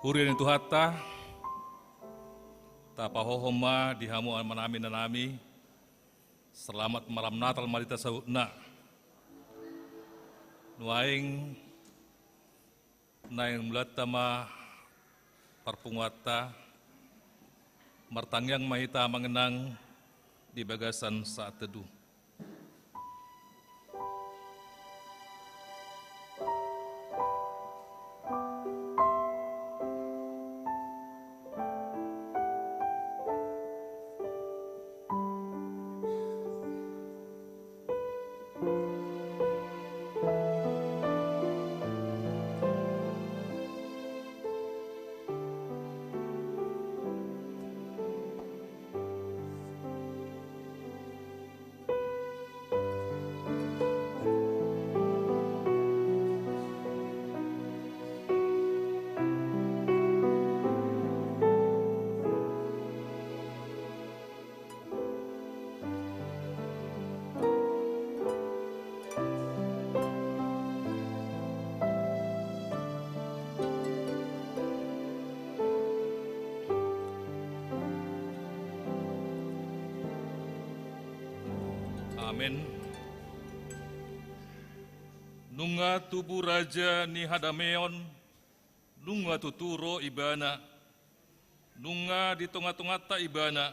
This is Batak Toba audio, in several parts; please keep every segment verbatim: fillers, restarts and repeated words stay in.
Huria ni Tuhanta, tapahohom ma di hamu amanami inanami, selamat malam Natal ma di hita sautna. Nuaeng naeng mulanta ma parpunguanta, martangiang ma hita mangenang di bagasan saat teduh. Amen. Nunga tubu Raja ni hadameon, nunga tutu ro Ibana, nunga di tongatonganta Ibana,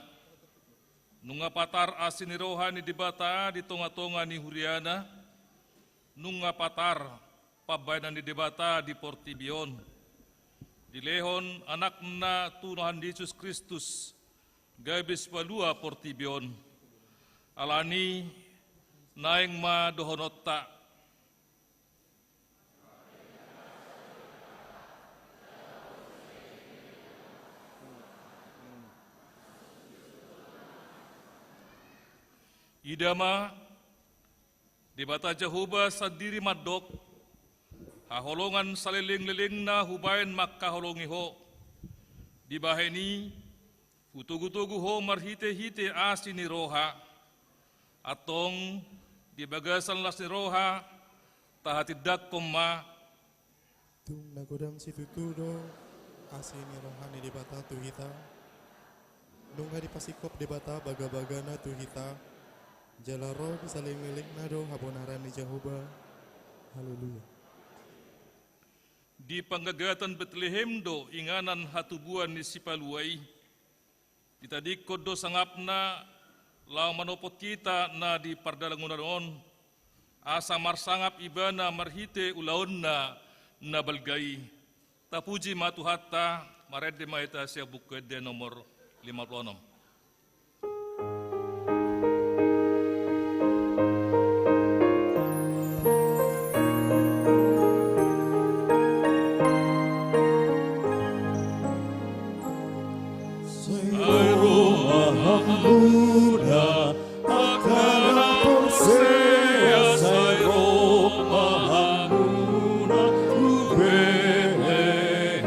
nunga patar asi ni roha ni Debata di tongatonga ni huriaNa, nunga patar pambahenan ni Debata di portibi on. Dilehon AnakNa Tuhan Jesus Kristus, gabe sipalua portibi on. Alani, naeng ma dohononta. Ida ma, Debata Jahowa sandiri mandok: Haholongan salelenglelengna hubahen mangkaholongi ho. Dibahen i, hutogutogu ho marhitehite asi ni roha. Antong, di bagasan las ni roha, tahatindangkon ma. Tung na godang situtu do asi ni roha ni Debata tu hita. Nunga dipasingkop Debata bagabagana tu hita. Jala ro di salelenglelengna do habonaran ni Jahowa. Haleluya. Di panggagatan Betlehem do inganan hatubuan ni Sipalua i. Ditadingkon do sangapna laho manopot hita na di pardalangonan on, asa marsangap Ibana marhite ulaonna na balga i. Tapuji ma Tuhanta. Marende ma hita sian Buku Ende nomor lima puluh enam. Sai ro ma hamuna angka na porsea, sai ro ma hamuna tu Betlehem.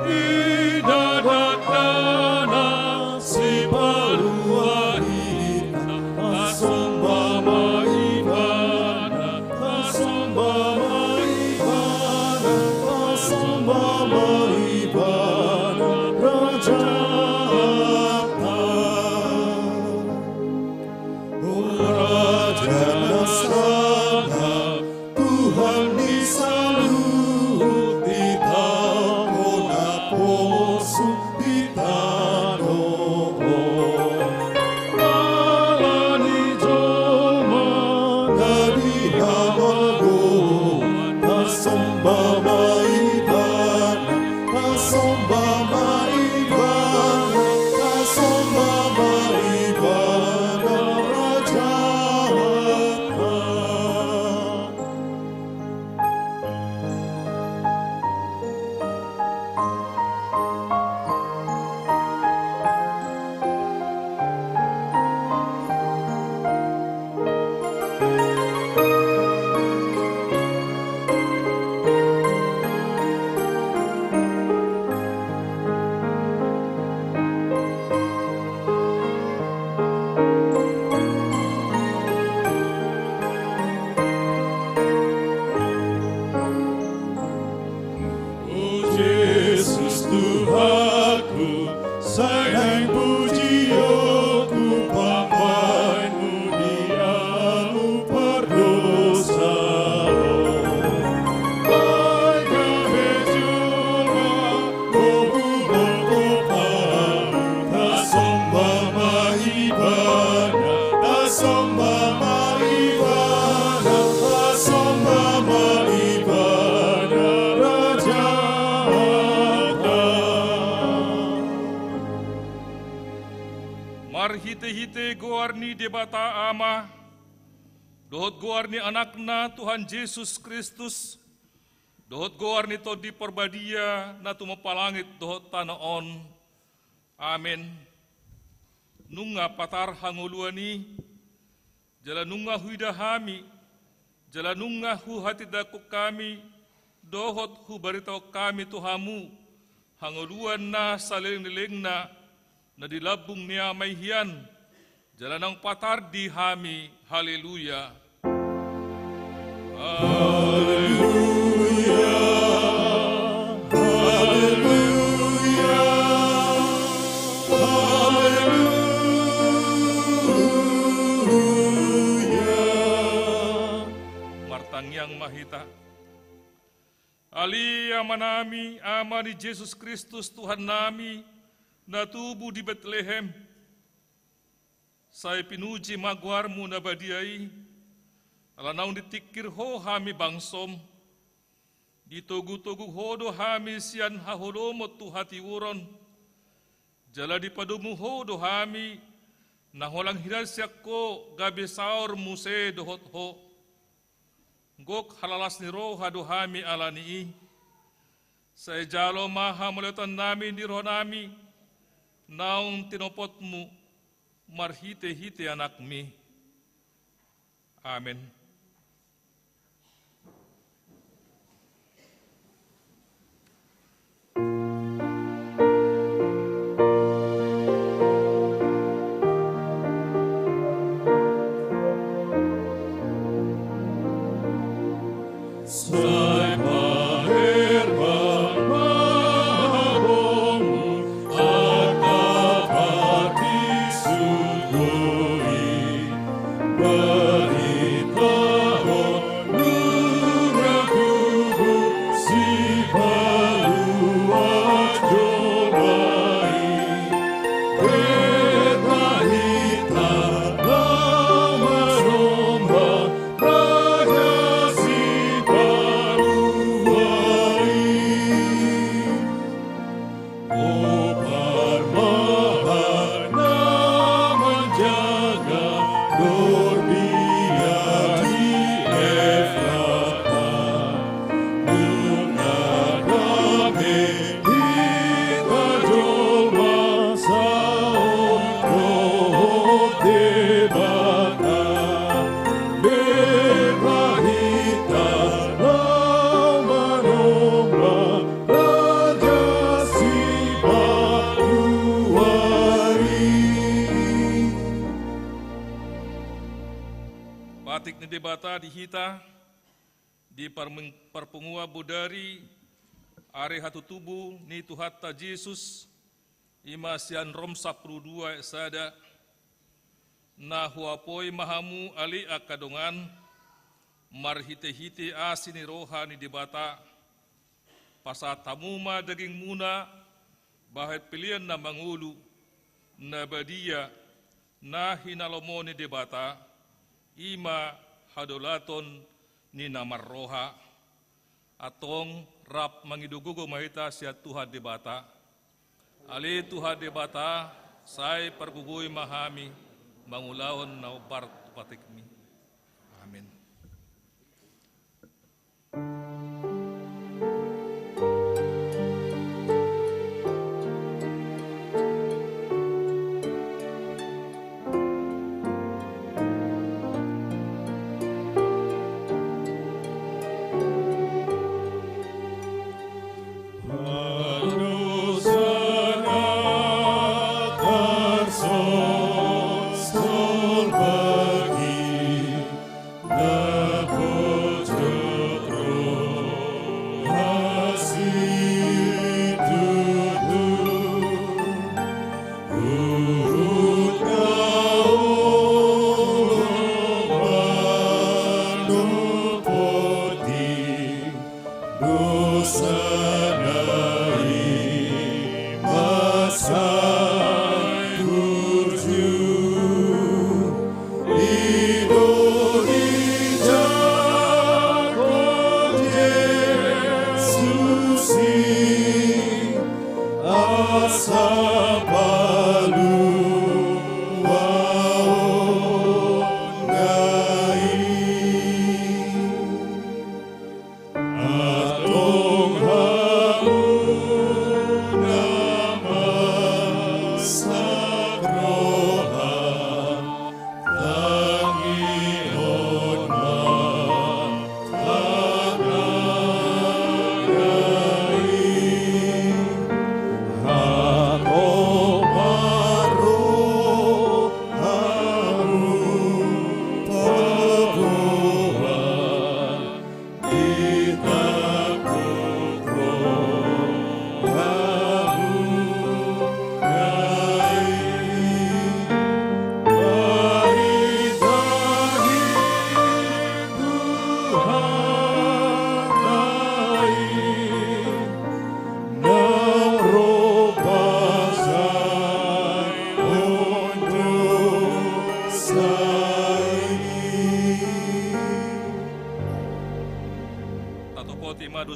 Ida dakdanak Sipalua hita, pasomba ma Ibana, pasomba ma Ibana, pasomba ma Ibana, Raja Sai naeng pujionku pambahenmu di ahu pardosa on. Ai gabe jolma do huboto ahu, tasomba ma Ibana, tasomba ma Ibana, tasomba ma Ibana, Rajanta. Marhitehite goar ni Debata Ama, dohot goar ni Anakna Tuhan Jesus Kristus, dohot goar ni Tondi Parbadia na tumompa langit dohot tano on. Amen. Nunga patar hangoluan i, jala nunga huida hami, jala nunga huhatindangkon hami, dohot hubaritahon hami tu hamu hangoluan na salelenglelengna, na di lambung ni Ama i hian, jala naung patar di hami. Haleluya. Haleluya. Haleluya. Haleluya. Martangiang ma hita. Ale Amanami, Ama ni Jesus Kristus Tuhannami, na tubu di Betlehem, sai pinuji ma goarmu na badia i, ala naung ditingkir ho hami bangsom. Ditogutogu ho do hami sian haholomon tu hatiuron, jala dipadomu ho do hami, na holan hiras sian ho gabe saor muse dohot ho. Gok halalas ni roha do hami ala ni i. Sai jalo ma hamauliatennami di rohanami, naung tinopotmu marhitehite Anakmi. Amen. Sai paherba ma hamu, angka partingkian do i, barita on nunga tubu sipalua jolma i. Beta hita na manomba Raja Sipalua i. Hombar ma hata na manjaga, dorbia di Efrata. Nunga dame hita jolma saut dohot Debata. Beta hita na manomba Raja Sipalua i. Patik ni Debata di hita di parming-, parpunguan bodari ari hatutubu ni Tuhanta Jesus, i ma sian Rom sampulu dua ayat sada. Na huapoi ma hamu ale angka dongan, marhitehite asi ni roha ni Debata, pasahat hamu ma dagingmuna bahen pelean na mangolu, na badia, na hinalomohon ni Debata, i ma hadaulaton ni na marroha. Antong rap mangido gogo ma hita sian Tuhan Debata. Ale Tuhan Debata, sai pargogoi ma hami mangulahon na hombar tu patikmi. Amen.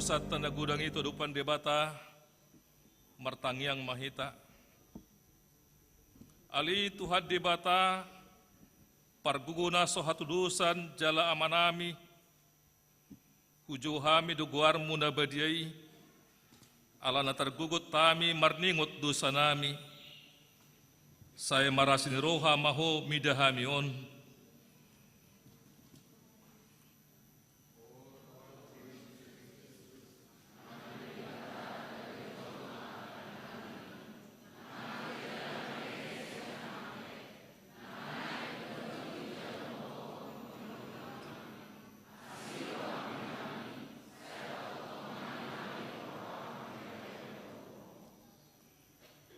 Santa na godang i tu adopan Debata, martangiang ma hita. Ale Tuhan Debata, pargogo na so hatudosan jala Amanami, hujou hami do goarmu na badia i, ala na targogot hami marningot dosanami. Sai marasi ni roha ma ho mida hami on.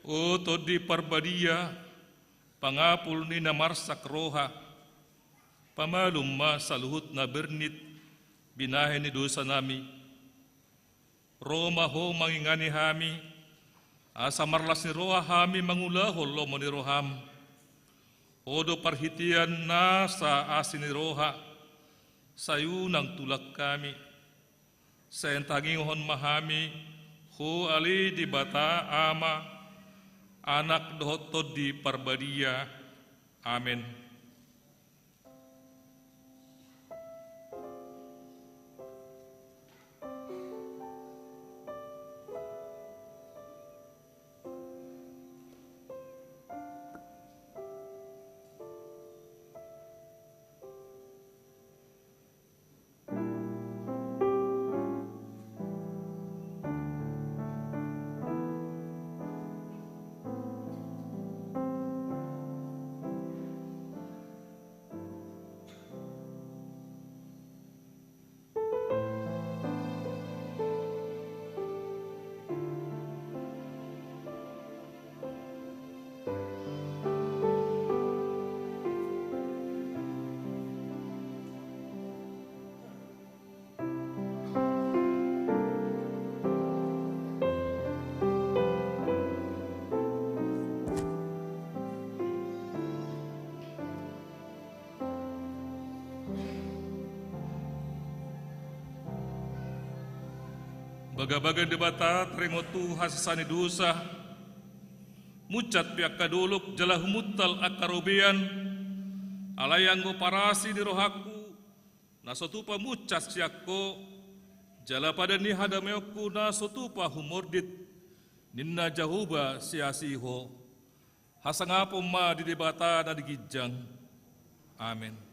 O Tondi Parbadia, pangapul ni na marsak roha, pamalum ma saluhut na bernit binahen ni dosanami. Ro ma ho mangingani hami, asa marlas ni roha hami mangulahon lomo ni roham. Ho do parhitean nasa asi ni roha, sai unang tulak hami. Sai tangihon ma hami, ho ale Debata Ama, Anak dohot Tondi Parbadia. Amen. Bagabaga ni Debata taringot tu hasesaan ni dosa, munsat pe angka dolok jala humuntal angka robean, alai anggo parasi ni rohangku na so tupa munsat sian ho, jala padan ni hadameonku na so tupa humordit, ninna Jahowa siasi ho. Hasangapon ma di Debata na di ginjang. Amen.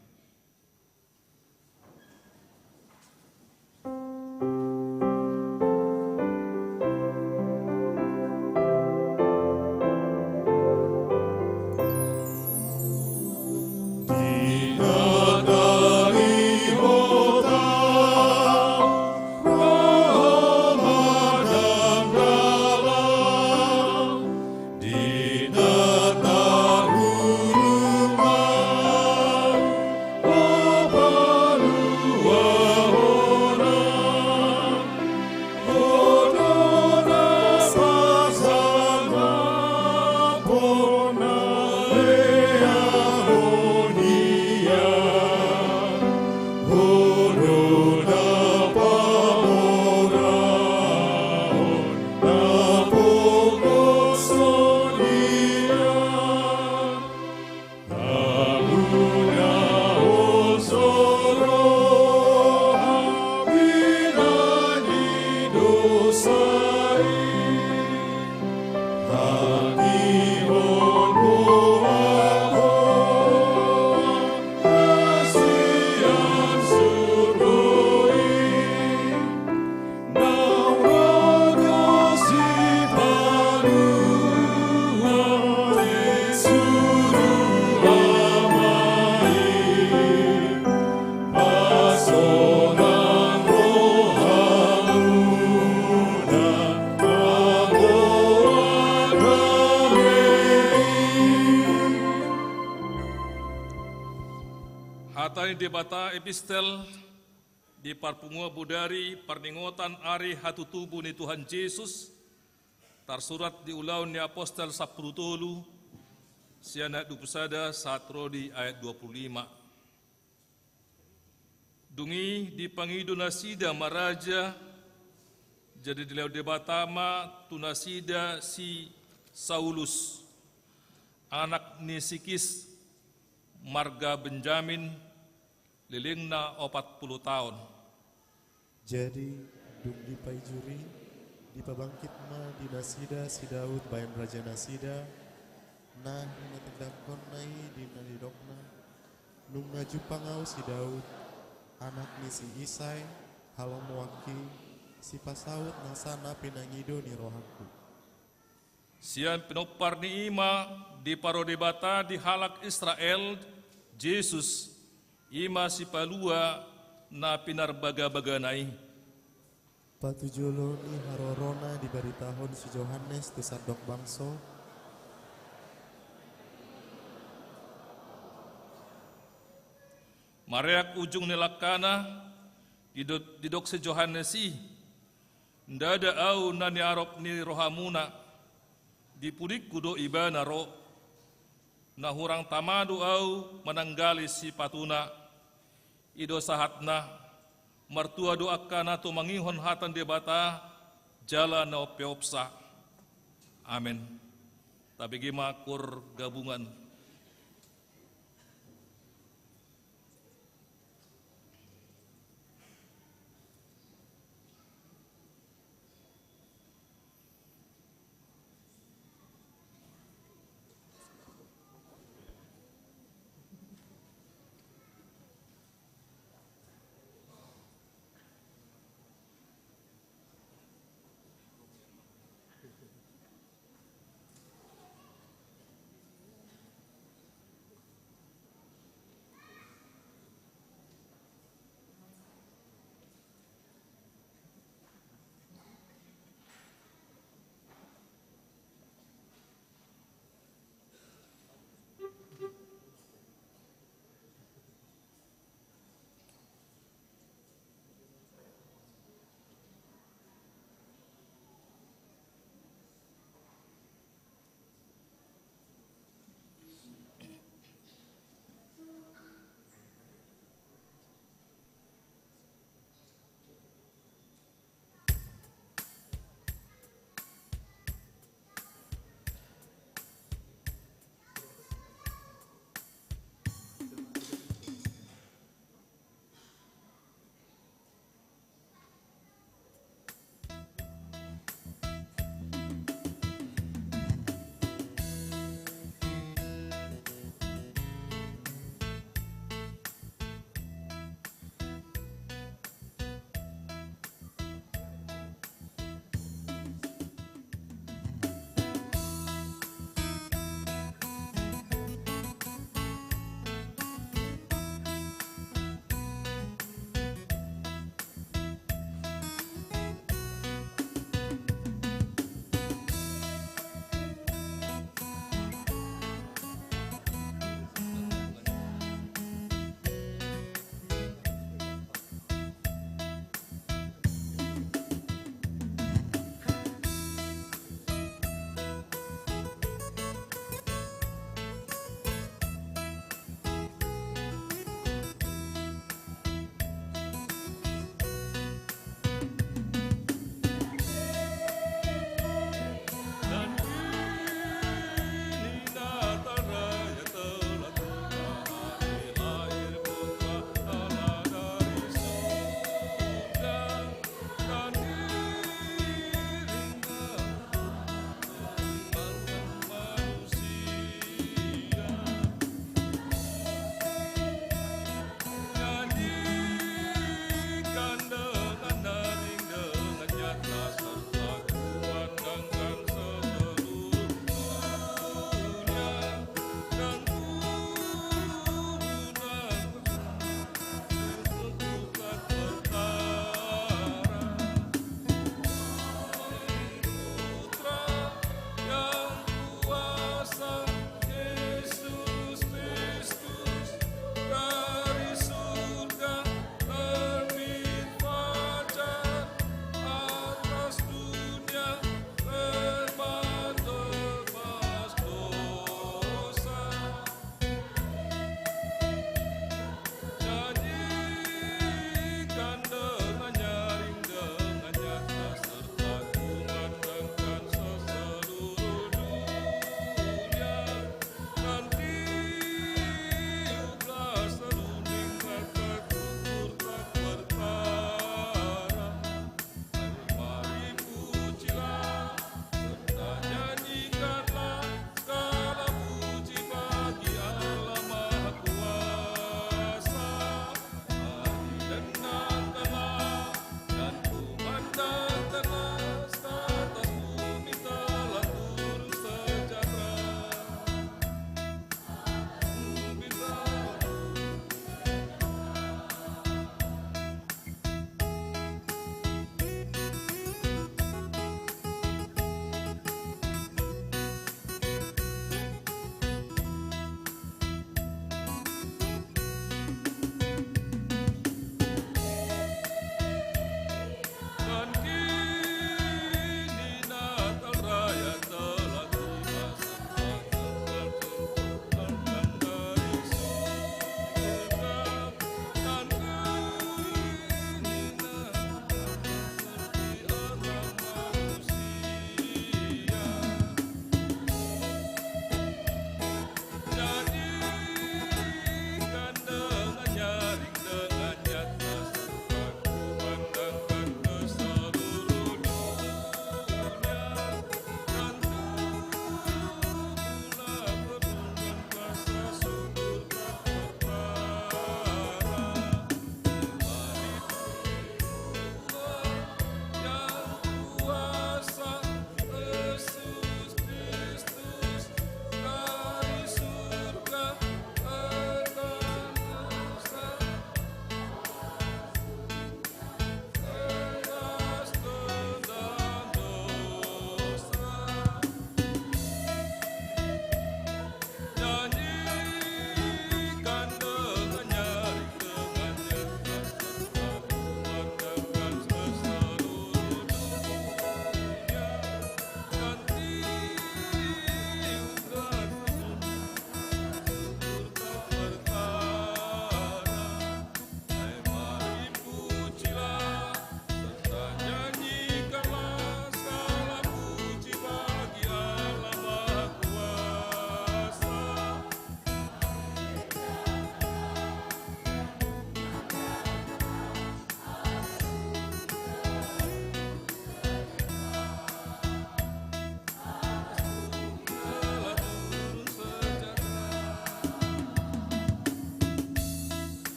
Hata ni Debata, epistel di parpunguan bodari parningotan ari hatutubu ni Tuhan Jesus, tarsurat di Ulaon ni Apostel sampulu tolu, sian ayat dua pulu sada sahat ro di ayat dua pulu lima. Dung i dipangido nasida ma raja, Jadi dilehon Debata ma tu nasida si Saulus, anak ni si Kis, marga Benjamin, lelengna opat pulu taon. Jadi, dung dipaijuri, dipabangkit ma di nasida si Daud bahen raja nasida, na hinatindangkonna i di na nidokna: Nunga jumpang ahu si Daud, anak ni si Isai, halomoanki, sipasaut nasa na pinangido ni rohangku. Sian pinompar ni i ma diparo Debata di halak Israel Jesus, i ma Sipalua na pinarbagabagana i. Patujolo ni harorona dibaritahon si Johannes tu sandok bangso. Mareak ujung ni langkana, dido-, didok si Johannes i: Ndada ahu na niarop ni rohamuna, di pudingku do ibana ro. Na hurang tama do ahu mananggali sipatuna. I do sahatna, martua do angka na tumangihon hata ni Debata jala na umpeopsa. Amen. Tabege ma Koor Gabungan.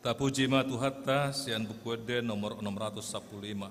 Tapuji ma Tuhanta, sian Buku Ende nomor enam ratus sampulu lima.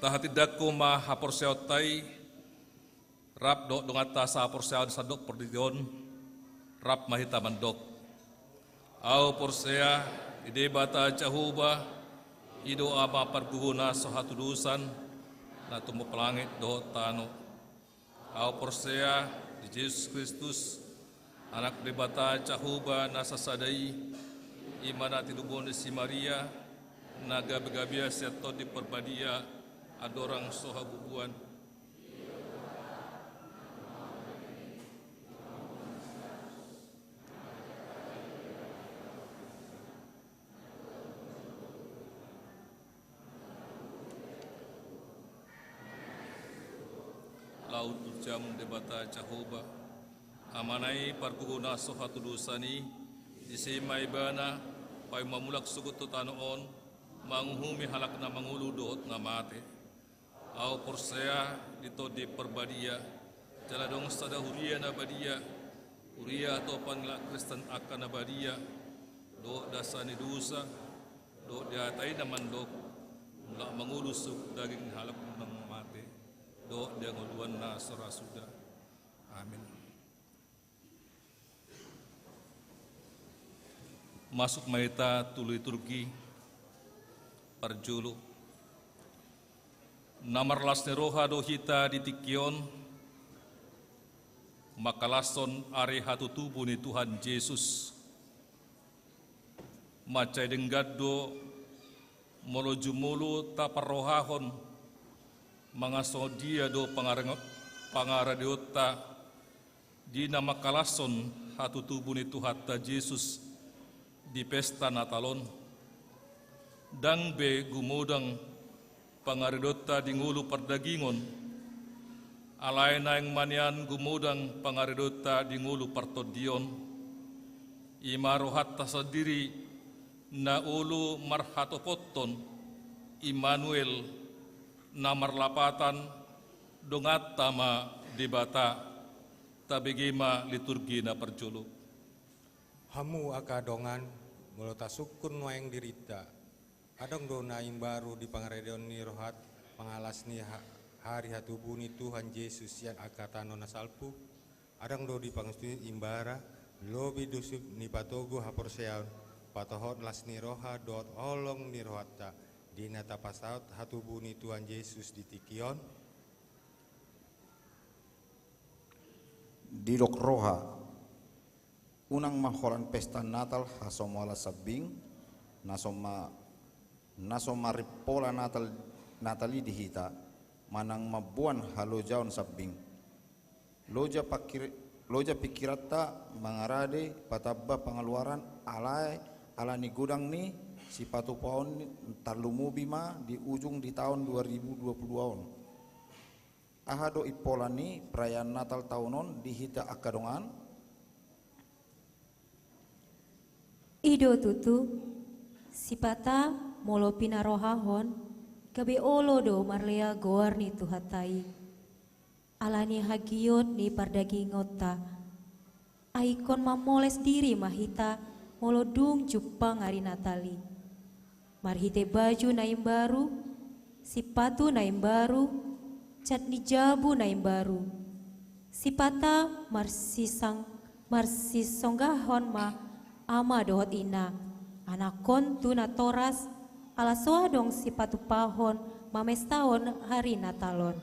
Tahatindangkon ma haporseaonta i, rap dohot donganta sahaporseaon sandok portibi on, rap ma hita mandok. Ahu porsea di Debata Jahowa, i do Ama pargogo na so hatudosan, na tumompa langit dohot tano. Ahu porsea di Jesus Kristus, Anak Debata Jahowa na sasada i, i ma na tinubon ni si Maria, na gabe-gabean sian Tondi Parbadia, andorang so habubuan. Laho turjamu Debata Jahowa, Amana i pargogo na so hatudosan i, disi ma Ibana paima mulak sogot tu tano on, manguhumi halak na mangolu dohot na mate. Ahu porsea di Tondi Parbadia, jala adong sada huria na badia, huria hatopan ni halak Kristen angka na badia, dohot dasa ni dosa, dohot di hata i na mandok, mulak mangolu sogot daging ni halak na mate, dohot di hangoluan na so ra suda. Amin. Masuk ma hita tu liturgi parjolo. Na marlas ni roha do hita di tingki on, mangkalashon ari hatutubu ni Tuhan Jesus. Mansai denggan do molo jumolo taparrohahon manang songon dia do pangare-, pangaradeonta di na mangkalashon hatutubu ni Tuhanta Jesus di pesta Natal on. Ndang be gumodang pangaradeonta di ngolu pardagingon, alai naeng ma nian gumodang pangaradeonta di ngolu partondion, i ma rohanta sandiri na olo marhatopothon Immanuel, na marlapatan donganta ma Debata. Tabege ma liturgi na parjolo. Hamu angka dongan, molo tasungkun nuaeng dirinta, adong do na imbaru di pangaradeon ni rohat, pangalas ni ha-, ari hatubu ni Tuhan Jesus sian angka tano na salpu? Adong do di pangunjunan imbara, lobi dusip ni patogu haporseaon, patohot las ni roha dohot holong ni rohanta, di na tapasaut hatubu ni Tuhan Jesus di tingki on. Didok roha, unang ma holan pesta Natal hasomoalan sambing, na so ma-, na so marimpola Natal, Natal i di hita, manang mamboan halojaon sambing. Loja pakir-, loja pingkiranta mangarade patamba pangaluaran, alai ala ni godang ni sipatupaon, tarlumobi ma di ujung di taon dua ribu dua puluh dua on. Aha do impola ni perayaan Natal taon on di hita angka dongan? I do tutu, sipata molo pinarohahon, gabe olo do marlea goar ni Tuhanta i. Ala ni hagiot ni pardagingonta, ai ingkon mamoles diri ma hita molo dung jumpang ari Natal i. Marhite baju na imbaru, sipatu na imbaru, cat ni jabu na imbaru. Sipata marsisang-, marsisonggahon ma ama dohot ina, anakhon tu natoras, ala so adong sipatupahon mamestahon ari Natal on.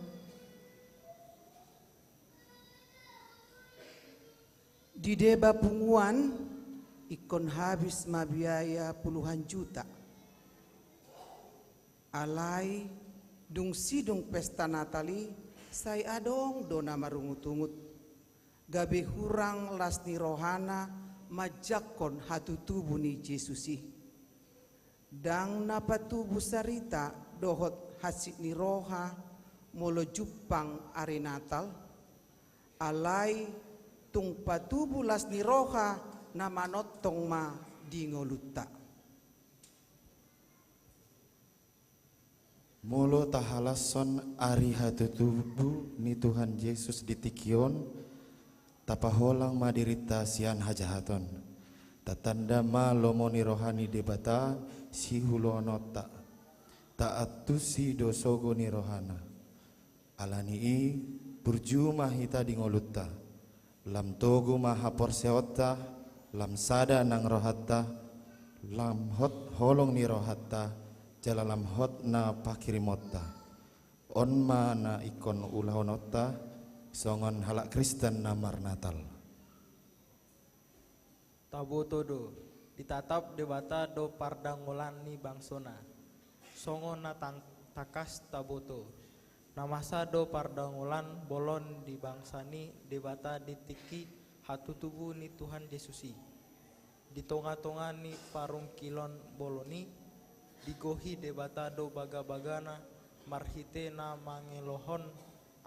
Di deba punguan, ingkon habis ma biaya puluhan juta. Alai, dung sidung pesta Natal i, sai adong do na marungutungut. Gabe hurang las ni rohana manjangkon hatutubu ni Jesus i. Ndang na patubu sarita dohot hansit ni roha molo jumpang ari Natal, alai tung patubu las ni roha na manongtong ma di ngolunta. Molo tahalashon ari hatutubu ni Tuhan Jesus di tingki on, tapaholang ma dirinta sian hajahaton. Tatanda ma lomo ni roha ni Debata siulahononta. Taantusi do sogo ni rohana. Ala ni i, burju ma hita di ngolunta. Lam togu ma haporseaonta, lam sada nang rohanta, lam hot holong ni rohanta, jala lam hot na pangkirimonta. On ma na ingkon ulahononta, songon halak Kristen na marnatal. Taboto do, ditatap Debata do pardangolan ni bangsona. Songon na tang-, tangkas taboto. Na masa do pardangolan bolon di bangsa ni Debata di tingki hatutubu ni Tuhan Jesus i. Di tonga-tonga ni parungkilon bolon i, digohi Debata do baga-bagana marhite na mangelohon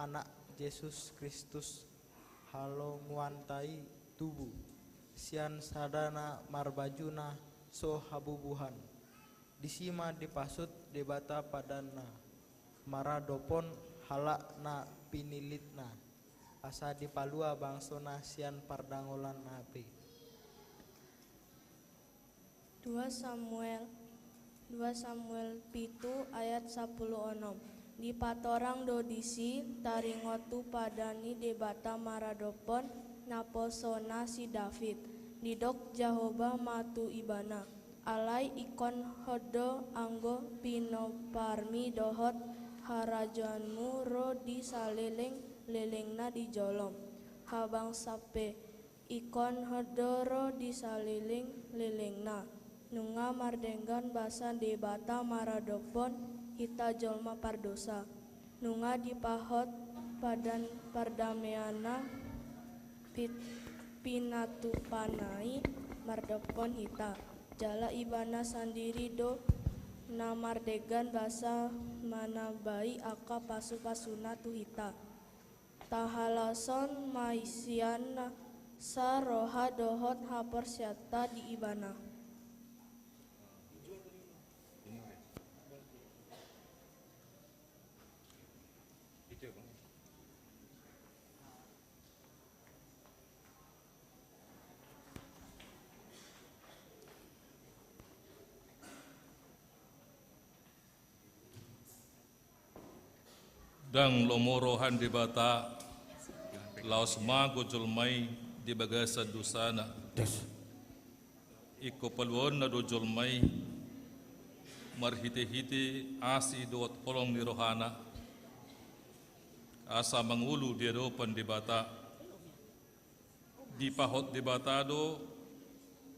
Anak Jesus Kristus halongoanta i tubu, sian sada na marbaju na so habubuhan. Disi ma dipasut Debata padanna, maradophon halak na pinillitna, asa dipalua bangsona sian pardangolanna pe. Dua Samuel, dua Samuel pitu ayat sampulu onom. Dipatorang do disi taringot tu padan ni Debata maradophon naposona si David. Didok Jahowa ma tu ibana, alai ingkon hot do anggo pinomparmi dohot harajaonmu ro di saleleng-lelengna di jolom. Habang sampe ingkon hot do ro di saleleng-lelengna. Nunga mardenggan basa Debata maradophon hita jolma pardosa. Nunga dipahot padan pardameanna, pit-, pinatupana i maradophon hita. Jala ibana sandiri do na mardenggan basa manambai angka pasu-pasuna tu hita. Tahalashon ma sian na saroha dohot haporseaonta di ibana. Ndang lomo roha ni Debata, laos mago jolma i di bagasan dosana. Dos. Ingkon paluaonna do jolma i marhitehite asi dohot holong ni rohana, asa mangolu di adopan Debata. Dipahot Debata do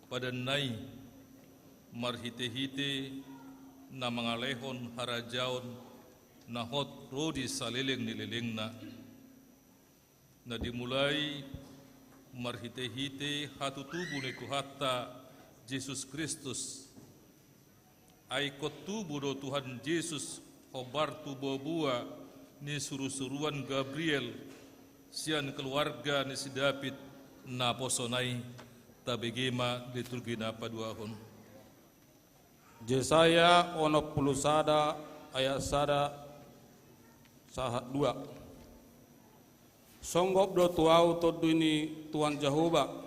padanna i marhitehite na mangalehon harajaon na hot ro di saleleng ni lelengna. Na dimulai marhitehite hatutubu ni Tuhanta Jesus Kristus. Ai ingkon tubu do Tuhan Jesus hombar tu boaboa ni surusuruan Gabriel sian keluarga ni si David naposona i. Tabege ma liturgi na paduahon. Jesaya onom pulu sada ayat sada sahat dua. Songgop do tu ahu Tondi ni Tuhan Jahowa.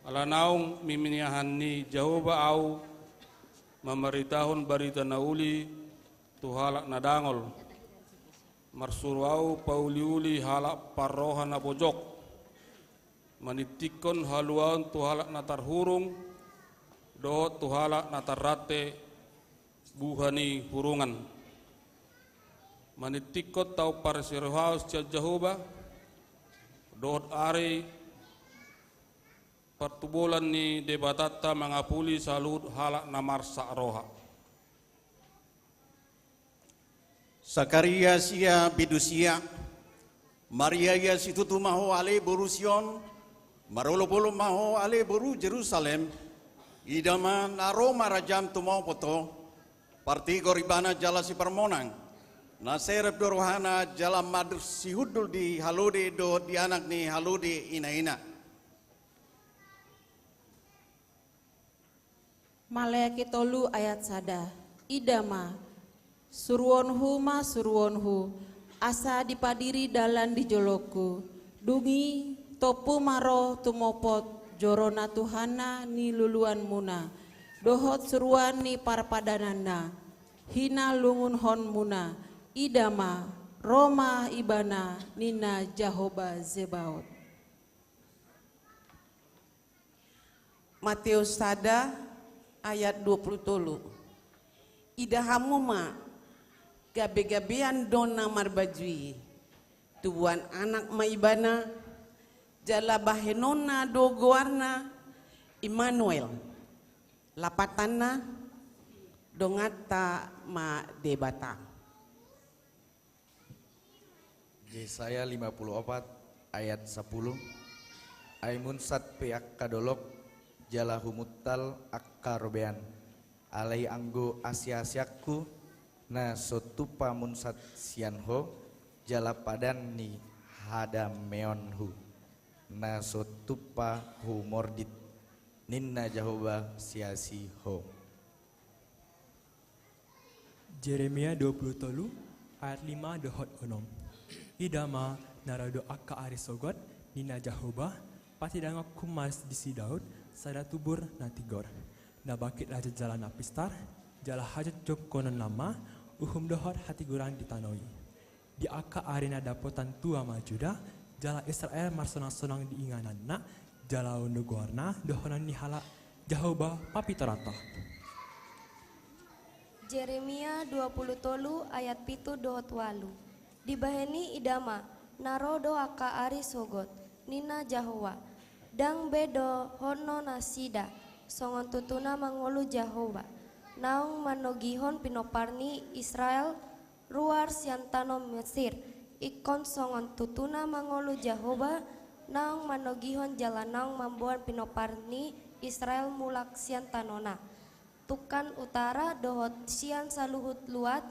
Ala naung mimiahan ni Jahowa ahu mamaritahon barita na uli tu halak na dangol. Marsuru ahu pauliuli halak parroha na pojok, manintikkon haluaon tu halak na tarhurung dohot tu halak na tarrante buha ni hurungan. Manintikkon tau parsirohaon sian Jahowa dohot ari partubolan ni Debatanta mangapuli saluhut halak na marsak roha. Sakaria sia bindu sia. Marria ia situtu ma ho ale boru Sion, marolopolop ma ho ale boru Jerusalem. Ida ma, na ro ma rajam tumopot ho, partigor ibana jala siparmonang, na serep do rohana jala marsihundul di halode dohot di anak ni halode inaina. Maleaki tolu ayat sada. Ida ma, suruonhu ma suruonhu, asa dipadiri dalan di jolongku. Dung i tompu ma ro tumopot joro na Tuhanna niluluanmuna, dohot suruan ni parpadananna, hinalungunhonmuna. Ida ma, ro ma ibana, ninna Jahowa Zebaot. Mateus sada ayat dua pulu tolu. Ida hamu ma, gabegabean do na marbaju i, tubuan anak ma ibana, jala bahenonna do goarna Immanuel, lapatanna, donganta ma Debata. Jesaya lima pulu opat ayat sapulu. Ai munsat pe angka dolok jala humuntal angka robean, alai anggo asiasianku na so tupa munsat sian ho, jala padan ni hadameonhu na so tupa humordit, ninna Jahowa siasi ho. Jeremia dua pulu tolu ayat lima dohot onom. Ida ma, na ro do angka ari sogot, ninna Jahowa, patidangonku ma di si Daud sada tubur na tigor, na bangkit raja jala na pistar, jala hajongjonghononna ma uhum dohot hatigoran di tano i. Di angka ari na dapotan tua ma Juda, jala Israel marsonangsonang di ingananna, jala on do goarna dohonon ni halak Jahowa papitoranta. Jeremia dua pulu tolu ayat pitu dohot ualu. Dibahen i ida ma, na ro do angka ari sogot, ninna Jahowa, ndang be dohonon nasida, songon tutu na mangolu Jahowa, naung manogihon pinompar ni Israel ruar sian tano Mesir, ingkon songon tutu na mangolu Jahowa, naung manogihon jala naung mamboan pinompar ni Israel mulak sian tanona, tungkan utara dohot sian saluhut luat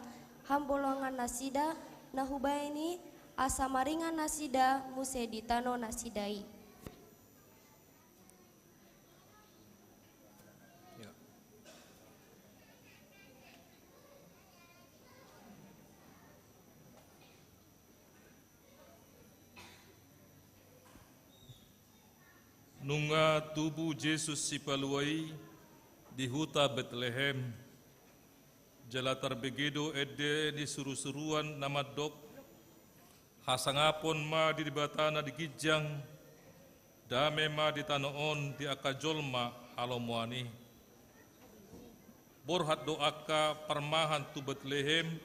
hambolongan nasida na hubahen i, asa maringan nasida muse di tano nasida i. Ya. Nunga tubu Jesus Sipalua i di huta Betlehem, jala tarbege do ende ni surusuruan na mandok, hasangapon ma di Debata na di ginjang, dame ma di tano on di angka jolma halomoan i. Borhat do angka parmahan tu Betlehem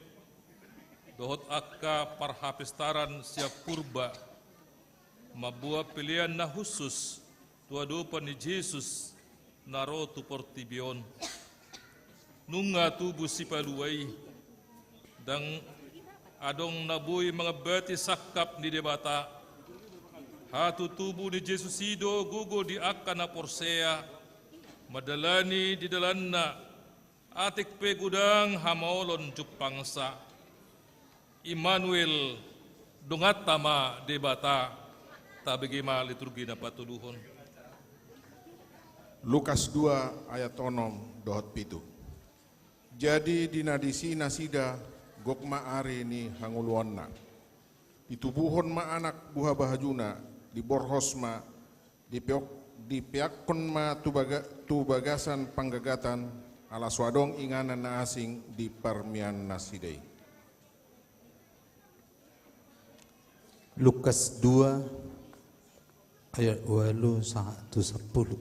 dohot angka parhapistaran sian purba mamboan pelean na hushus tu adopan ni Jesus na ro tu portibi on. Nunga tubu Sipalua i, ndang adong na boi mangambati sangkap ni Debata. Hatutubu ni Jesus i do gogo di angka na porsea mandalani di dalanna, atik pe godang hamaolon jumpangsa. Immanuel, donganta ma Debata. Tabege ma liturgi na patoluhon. Lukas dua ayat onom dohot pitu. Jadi di na disi nasida, gok ma ari ni hangoluonna. Ditubuhon ma anak buhabahajuna, diborhos ma, dipeok-, dipeakkon ma tu baga-, tu bagasan panggagatan, ala so adong inganan na asing di parmian nasida i. Lukas dua ayat ualu sahat tu sampulu.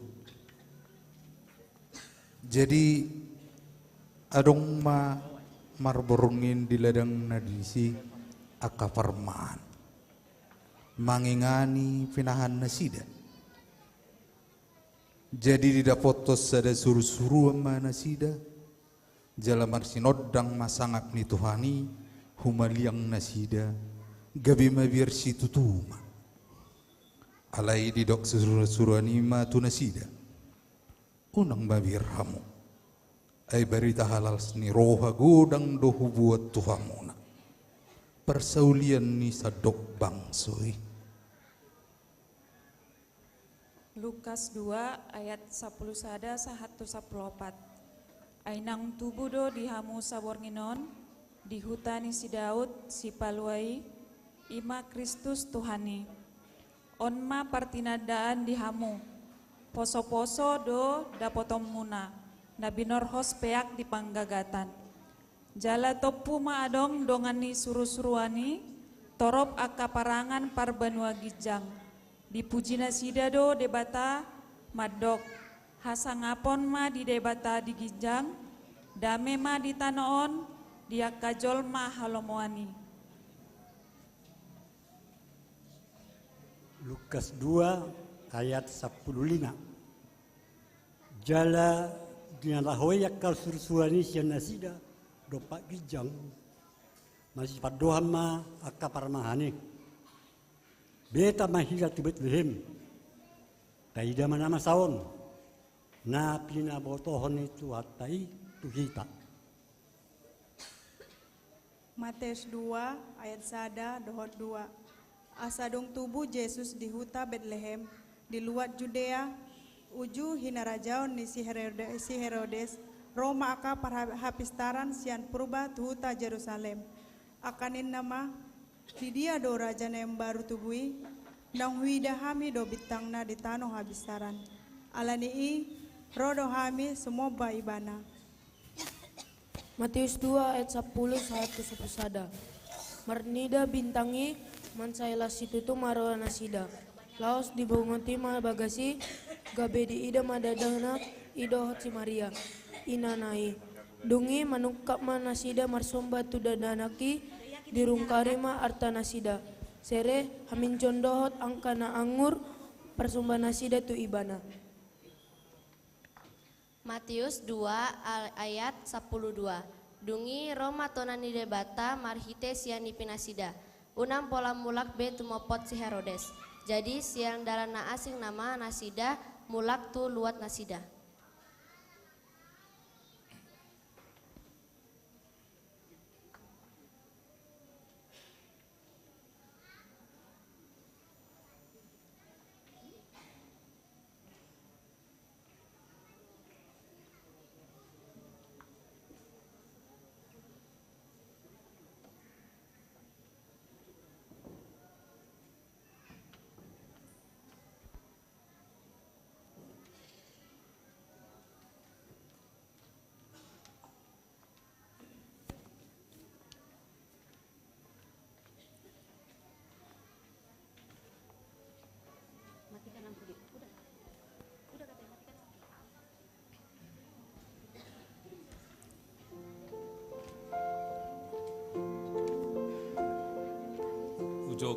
Jadi adong ma marborngin di ladang na disi angka parmahan mangingani pinahan nasida. Jadi didapothon sada surusuruan ma nasida, jala marsinondang ma sangap ni Tuhan i humaliang nasida, gabe mabiar situtu ma. Alai didok surusuruan i ma tu nasida: Unang mabiar hamu, ai barita halalas ni roha godang do hubuat tu hamuna, parsaulian ni sandok bangso i. Lukas dua ayat sampulu sada sahat tu sampulu opat. Ai naung tubu do di hamu saborngin on, di huta ni si Daud, Sipalua i, i ma Kristus Tuhan i. On ma partinandaan di hamu: Posoposo do dapotonmuna, na binorhos peak di panggagatan. Jala tompu ma adong dongan ni surusuruan i, torop angka parangan parbanua ginjang. Dipuji nasida do Debata, mandok: Hasangapon ma di Debata di ginjang, dame ma di tano on, di angka jolma halomoan i. Lukas dua ayat sampulu lima. Jala di na laho i angka surusuruan i sian nasida dompak ginjang, masipandohan ma angka parmahan i: Beta ma hita tu Betlehem, taida ma na masa on, na pinabotohon ni Tuhanta i tu hita. Mateus dua ayat sada dohot dua. Asa dung tubu Jesus di huta Betlehem, di luat Judea, uju hinarajaon ni si Herode-, si Herodes, ro ma angka parha-, hapistaran sian purba tu huta Jerusalem. Angka ninna ma: Di dia do raja na imbaru tubu i? Naung huida hami do bintangna di tano hapistaran. Ala ni i, ro do hami sumomba ibana. Mateus dua ayat sampulu sahat tu sampulu sada. Marnida bintang i, mansai las situtu ma roha nasida. Laos dibongoti ma bagas i, gabe diida ma dakdanak i dohot si Maria, inana i. Dung i manungkap ma nasida marsomba tu dakdanak i, dirungkari ma arta nasida, sere, haminjon dohot angka na anggur, parsomba nasida tu ibana. Mateus dua al-, ayat sampulu dua. Dung i ro ma tona ni Debata marhite sian ipinasida. Unang pola mulak be tumopot si Herodes. Jadi sian dalan na asing nama nasida mulak tu luat nasida.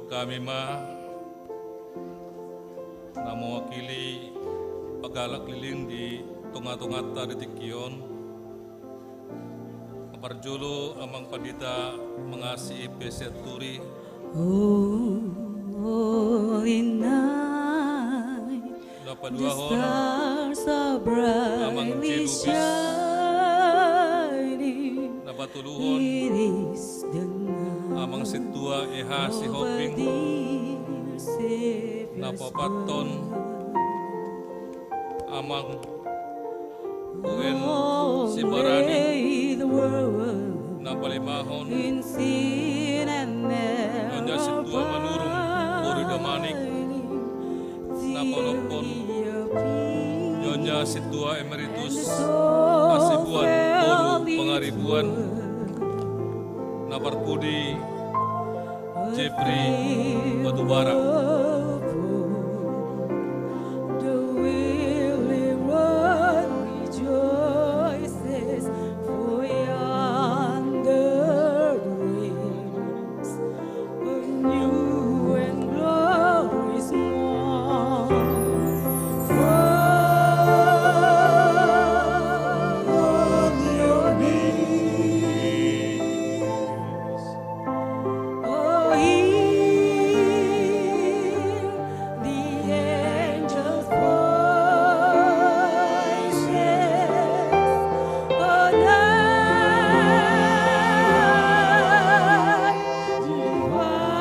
Hami ma na mewakili panggalak lilin di tonga-tonganta di tingki on, parjolo Amang Pandita Mangasi P. Sianturi. Holy night, na paduahon Amang J. Lubis. Na patoluhon Amang Sintua E. H. Sihombing. Na paopathon Amang U. N. Sibarani. Na palimahon Nyonya Sintua Manurung boru Damanik. Na paonomhon Nyonya Sintua Emeritus Hasibuan boru Pangaribuan. Na parpudi Jeffrey Batubara. The weary world rejoices, for yonder dawns a new and glorious morn. Fall on your knees. Oh, hear the angels' voices. Oh, night divine.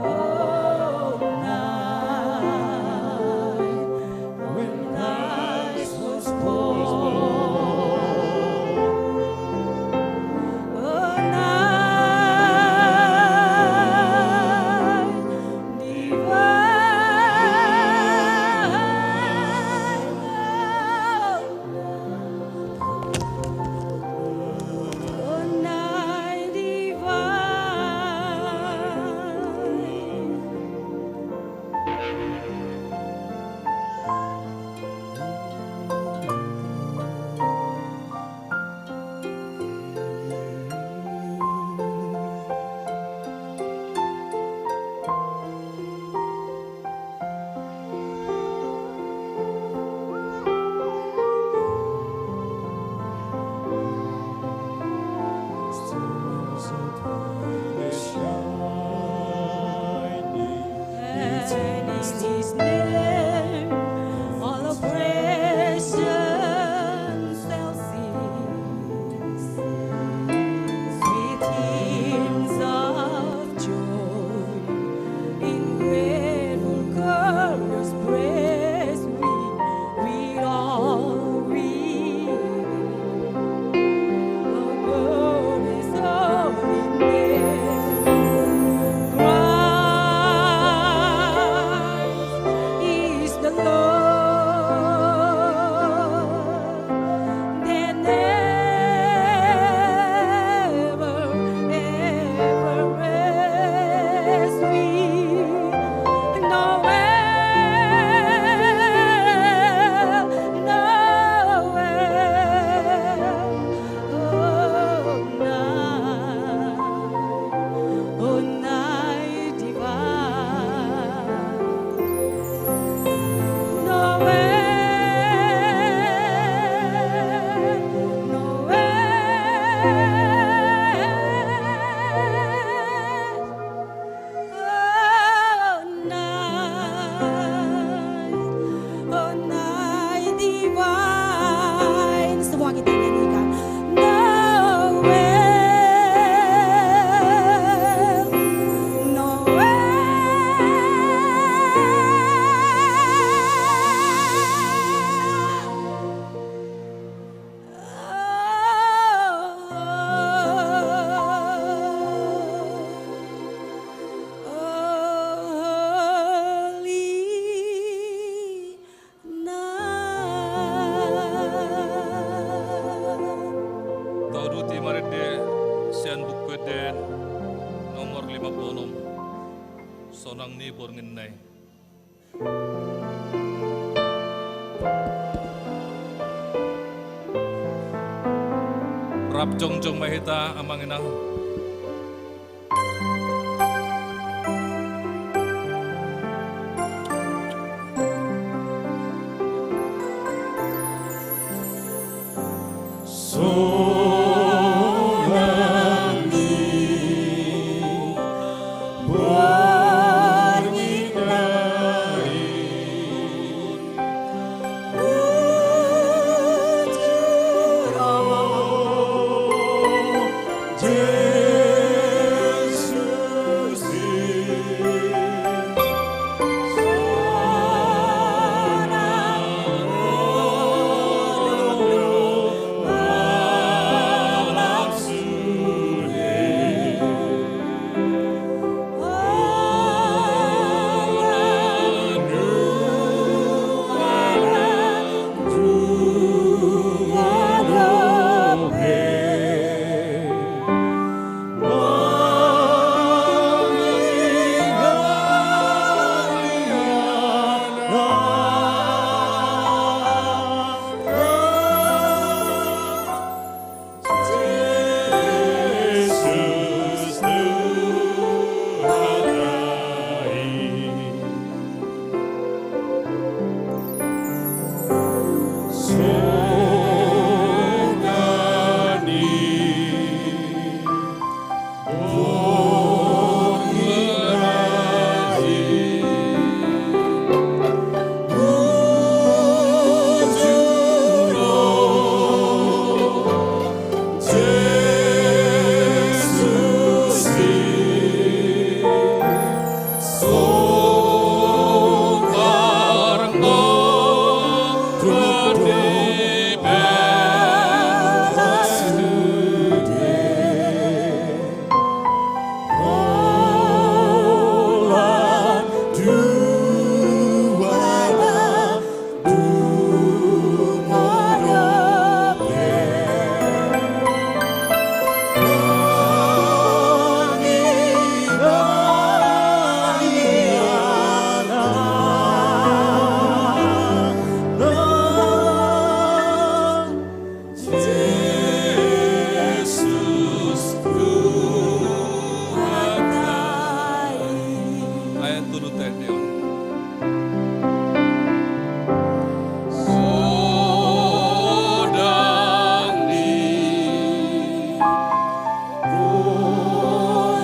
Oh, night when Christ was born. Oh, night divine. Oh, night divine. And in his name all oppression shall cease. Sweet hymns of joy in grateful chorus praise we, we all we. Oh, glory, holy name. Christ is the Lord, and ever, ever as we Noel, Noel, oh night, oh night divine. Noel, Noel. Oh night, oh night divine. Semua kita nyanyikan. Noel, Noel. Tauduti marende sian Buku Ende nomor lima puluh enam. Sonang ni borngin na i. Rap jongjong ma hita, Amang Inang. Tende on. Godang ni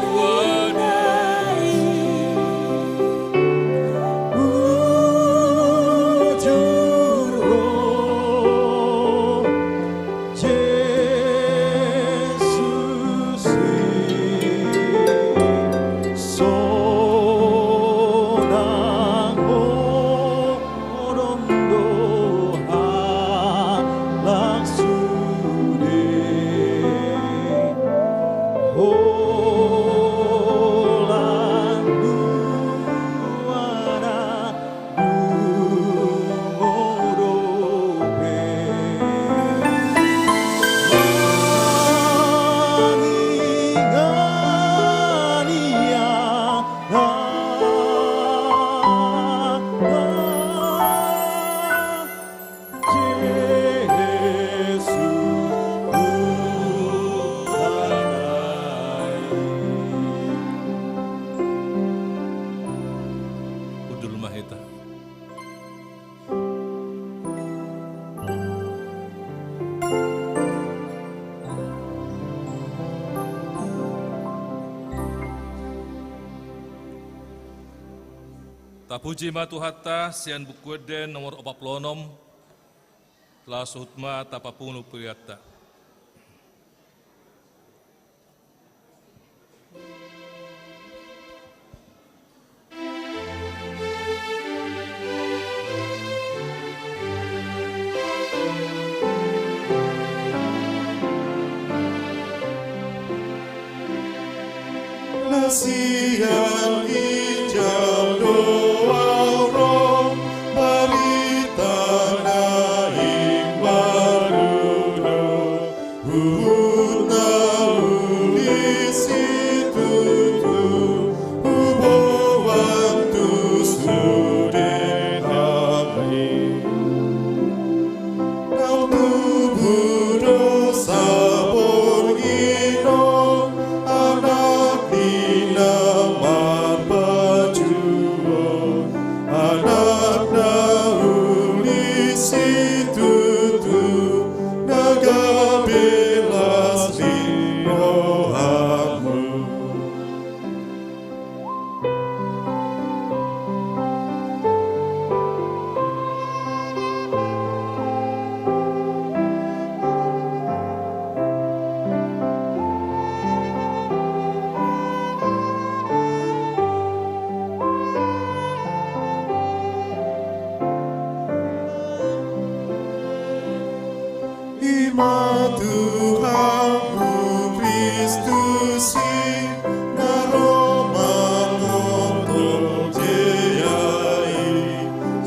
Tuhan i, bujur do Jesus i, sonang modom do halak sude. Holan nuaeng dung dope mangingani ia na, na, Jesus Tuhan i. Hundul ma hita. Tapuji ma Tuhanta sian Buku Ende nomor opat pulu onom. Laos saut ma tapapungu peleanta. Na sian ginjang do ahu ro, barita na imbaru do. Huhut na uli situtu, huboan tu sude hami. Naung tubu do saborngin on, Anak ni na Marpajuon, Anak na uli situtu, na gabe las ni rohamu. I ma Tuhanmu Kristus i, na ro mangoto jea i,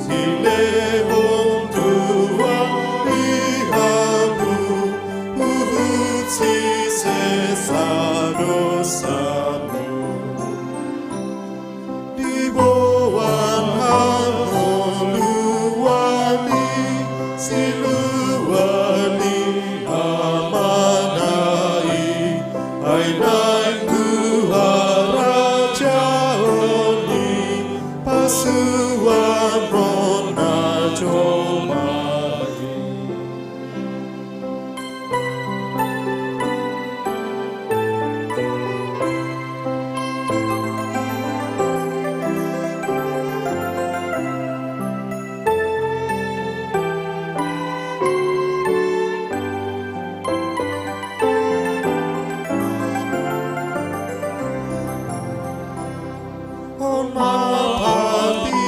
silehon Tuhan i hamu, huhut sisesa dosamu. Diboan hangoluan i, siluan ni Amana i, ai naeng tu harajaon i, pasuanhon na jolma i. On ma pati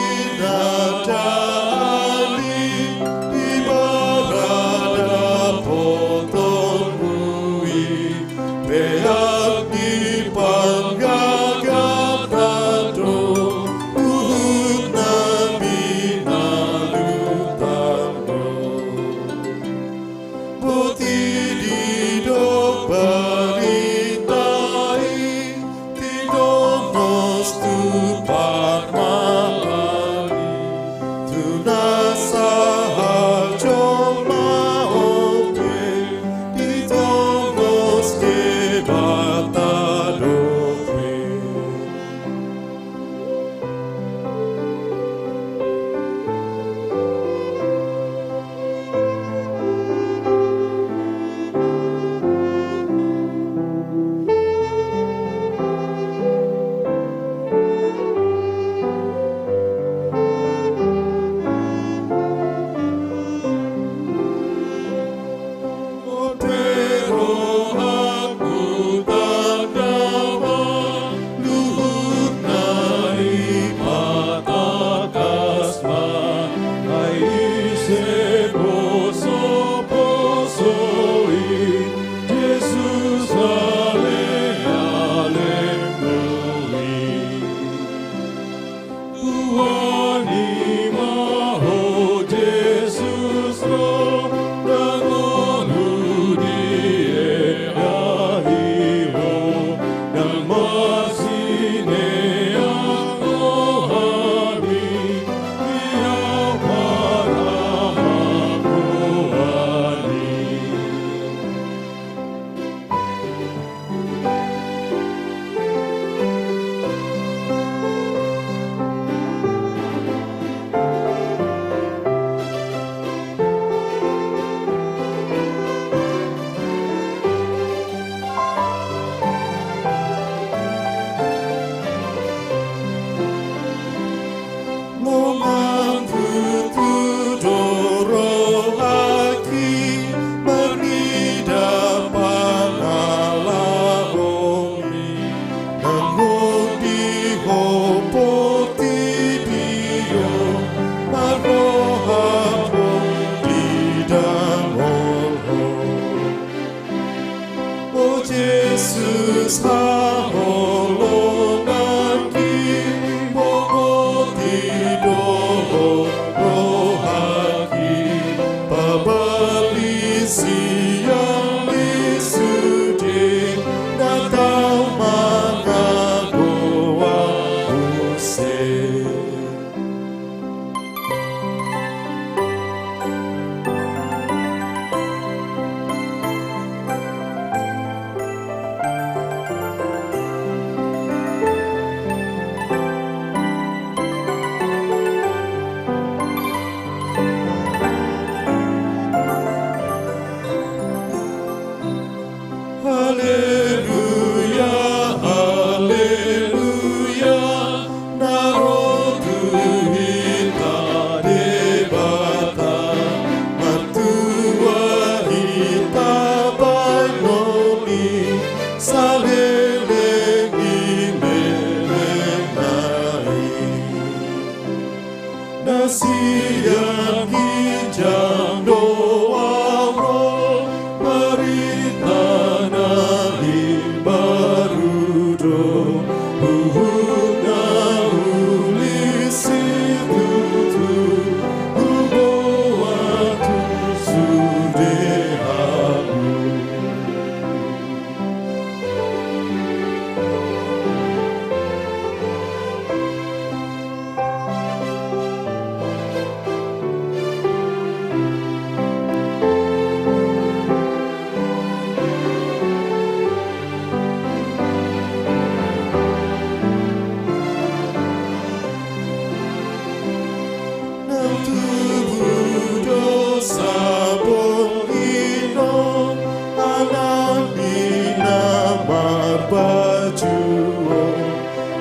Tuhan i ma ho Jesus ro, na ngolu di ea i ho, na marsinean ho hami, ia parhahapoan i. Longan tutu do rohangki marnida pangalahomi, nang ro di hopo tibi on, marrohahon di dangolhon. O Jesus, haholonganki, bogoti do rohangki, pabalisi sian sude na tau mangagoa muse. Haleluya, haleluya, na ro tu hita Debata, mantua hita bahenon i, saleleng ni lelengna i. Na sian ginjang do ahu ro, barita na imbaru do, huhut na uli situtu, huboan tu sude hamu. Nang tubu do sabong i non, anak ni na marpajuon,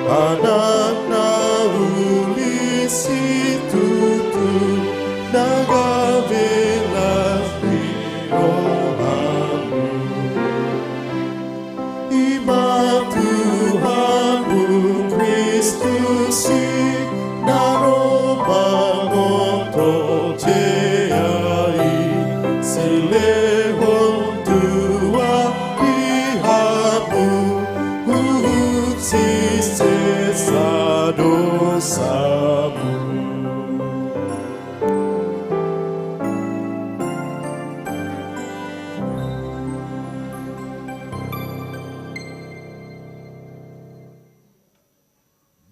anak na uli situtu, na gabe las ni rohamu. I ma Tuhanmu Kristus i, na ro manontohon hea i, silehon tua di hamu, huhut sisesa dosamu.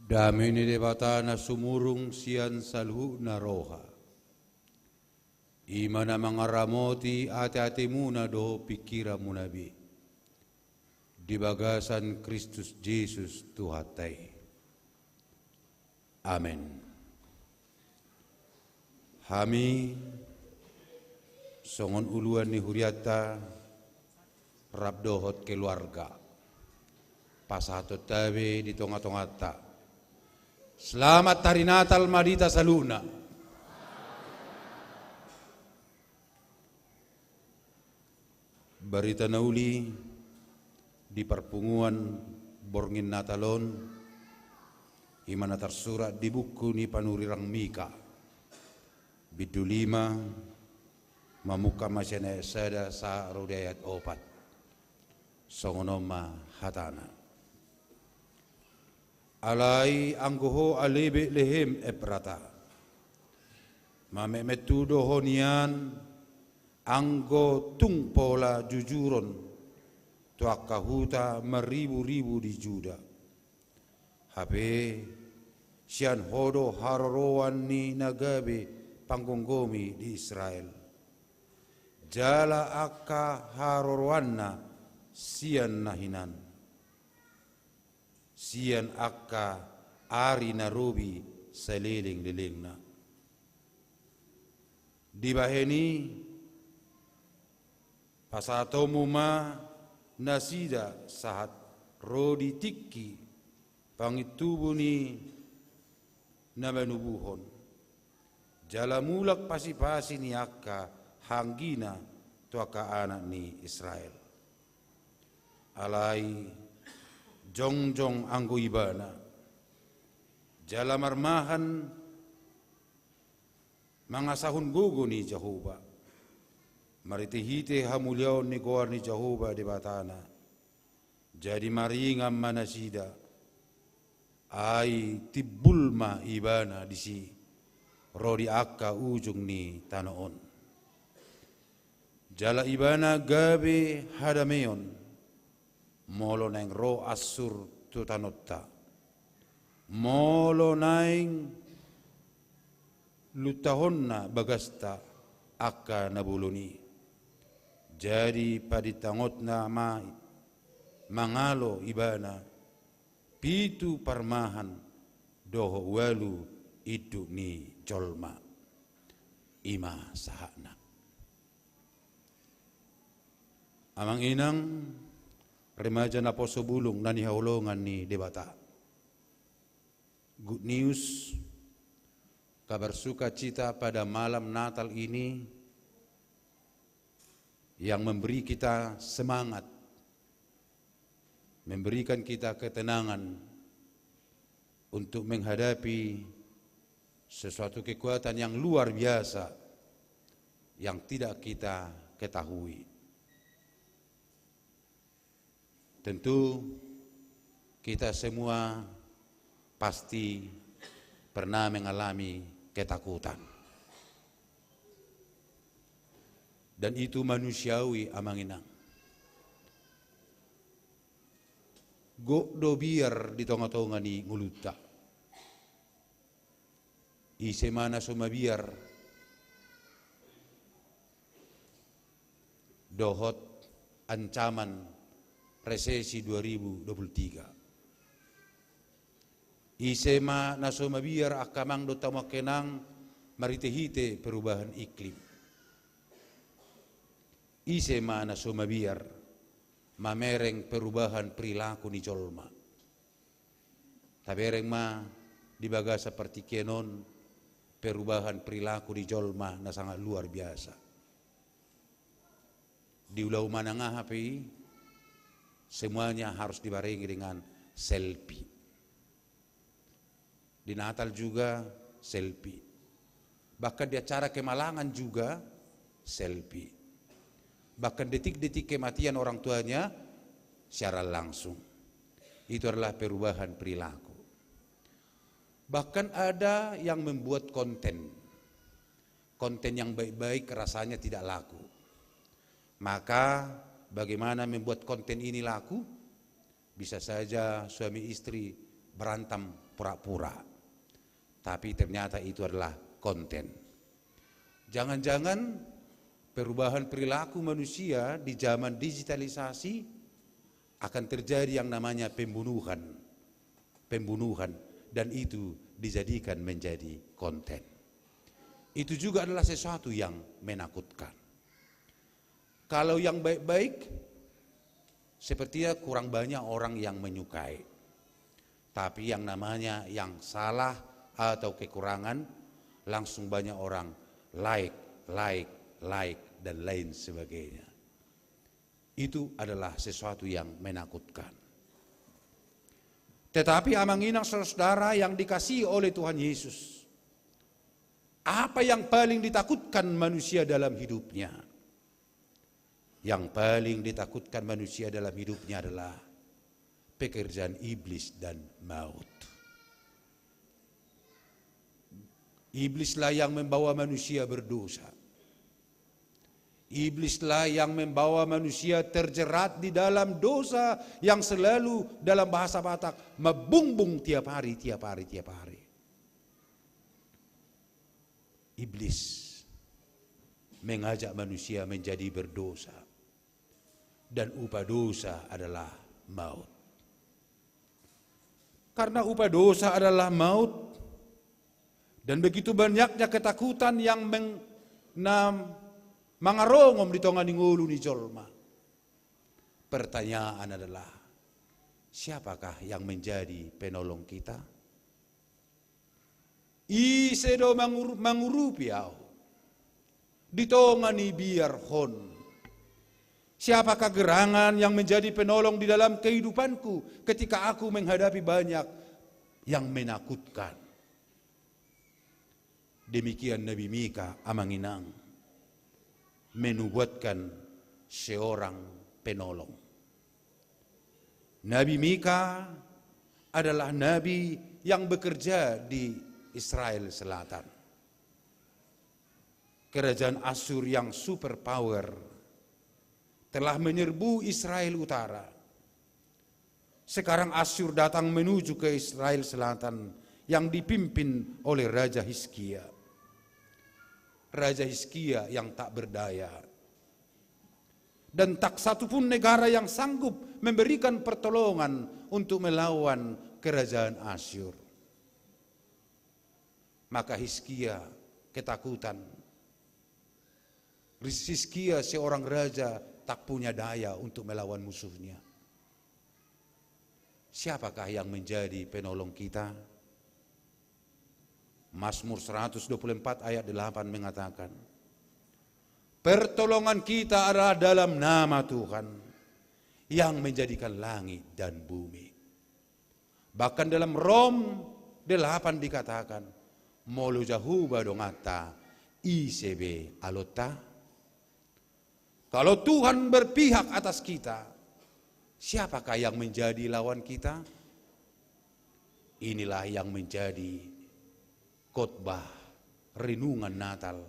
Dame ni Debata na sumurung sian saluhutna roha, i ma na mangaramoti ateatemuna dohot pingkiranmuna be, di bagasan Kristus Jesus Tuhanta i. Amen. Hami, songon uluan ni hurianta, rap dohot keluarga, pasahathon hita be di tongatonganta. Selamat Hari Natal ma di hita saluhutna. Barita na uli di parpunguan borngin Natal on, i ma na tarsurat di buku ni panurirang Mika, bindu lima, mamungka ma sian ayat sada sahat ro di ayat opat. Songon on ma hatana. Alai anggo ho ale Betlehem Efrata, mametmet tu do ho nian, anggo tung pola jujuron tu angka huta marriburibu di Juda. Hape sian ho do haroroan ni na gabe panggomgomi di Israel. Jala angka haroroanna sian na hinan, sian angka ari na robi salelenglelengna. Dibahen i, pasahatonmu ma nasida sahat ro di tingki pangintubu ni na manubuhon. Jala mulak pasipasi ni angka hanggina tu angka anak ni Israel. Alai jongjong anggo ibana, jala marmahan mangasahon gogo ni Jahowa, marhitehite hamuliaon ni goar ni Jahowa Debatana. Jadi maringan ma nasida, ai timbul ma ibana disi, ro di angka ujung ni tano on. Jala ibana gabe hadameon, molo naeng ro ansur tu tanonta, molo naeng luntahonna bagasta angka na bolon i. Jadi padintangotna ma mangalo ibana pitu parmahan dohot ualu induk ni jolma. I ma sahatna. Amang inang, remaja naposo bulung na hinaholongan ni Debata. Good news, kabar sukacita pada malam Natal ini yang memberi kita semangat, memberikan kita ketenangan untuk menghadapi sesuatu kekuatan yang luar biasa yang tidak kita ketahui. Tentu kita semua pasti pernah mengalami ketakutan. Dan itu manusiawi, amang inang. Gok do biar di tonga-tonga ni ngolunta. Ise ma na so mabiar dohot ancaman resesi dua ribu dua puluh tiga. Ise ma na so mabiar angka amang dohot hamu angka inang marhite-hite perubahan iklim. Ise ma na so mabiar mamereng perubahan perilaku ni jolma. Tabereng ma di bagasan partingkian on perubahan perilaku di jolma na sangat luar biasa. Di ulaon manang aha pe i, semuanya harus dibarengi dengan selfie. Di Natal juga selfie. Bahkan di acara kemalangan juga selfie. Bahkan detik-detik kematian orang tuanya siaran langsung. Itu adalah perubahan perilaku. Bahkan ada yang membuat konten. Konten yang baik-baik rasanya tidak laku. Maka bagaimana membuat konten ini laku? Bisa saja suami istri berantem pura-pura. Tapi ternyata itu adalah konten. Jangan-jangan perubahan perilaku manusia di zaman digitalisasi akan terjadi yang namanya pembunuhan. Pembunuhan. Dan itu dijadikan menjadi konten. Itu juga adalah sesuatu yang menakutkan. Kalau yang baik-baik, sepertinya kurang banyak orang yang menyukai. Tapi yang namanya yang salah atau kekurangan, langsung banyak orang like, like, like, dan lain sebagainya. Itu adalah sesuatu yang menakutkan. Tetapi amang inang saudara-saudara yang dikasihi oleh Tuhan Yesus, apa yang paling ditakutkan manusia dalam hidupnya? Yang paling ditakutkan manusia dalam hidupnya adalah pekerjaan iblis dan maut. Iblislah yang membawa manusia berdosa. Iblislah yang membawa manusia terjerat di dalam dosa yang selalu, dalam bahasa Batak, mabungbung tiap hari, tiap hari, tiap hari. Iblis mengajak manusia menjadi berdosa. Dan upah dosa adalah maut. Karena upah dosa adalah maut, dan begitu banyaknya ketakutan yang meng-, na mangarongom di tonga ni ngolu ni jolma. Pertanyaan adalah, siapakah yang menjadi penolong kita? Ise do mangur-, mangurupi ahu di tonga ni biar on? Siapakah gerangan yang menjadi penolong di dalam kehidupanku ketika aku menghadapi banyak yang menakutkan? Demikian Nabi Mika, amang inang, menubuatkan seorang penolong. Nabi Mika adalah nabi yang bekerja di Israel Selatan. Kerajaan Asyur yang super power telah menyerbu Israel Utara. Sekarang Asyur datang menuju ke Israel Selatan yang dipimpin oleh Raja Hizkia. Raja Hizkia yang tak berdaya. Dan tak satu pun negara yang sanggup memberikan pertolongan untuk melawan kerajaan Asyur. Maka Hizkia ketakutan. Hizkia seorang raja tak punya daya untuk melawan musuhnya. Siapakah yang menjadi penolong kita? Mazmur seratus dua puluh empat ayat delapan mengatakan, "Pertolongan kita adalah dalam nama Tuhan yang menjadikan langit dan bumi." Bahkan dalam Rom delapan dikatakan, "Molo Jahowa donganta, ise be alonta?" Kalau Tuhan berpihak atas kita, siapakah yang menjadi lawan kita? Inilah yang menjadi khotbah renungan Natal,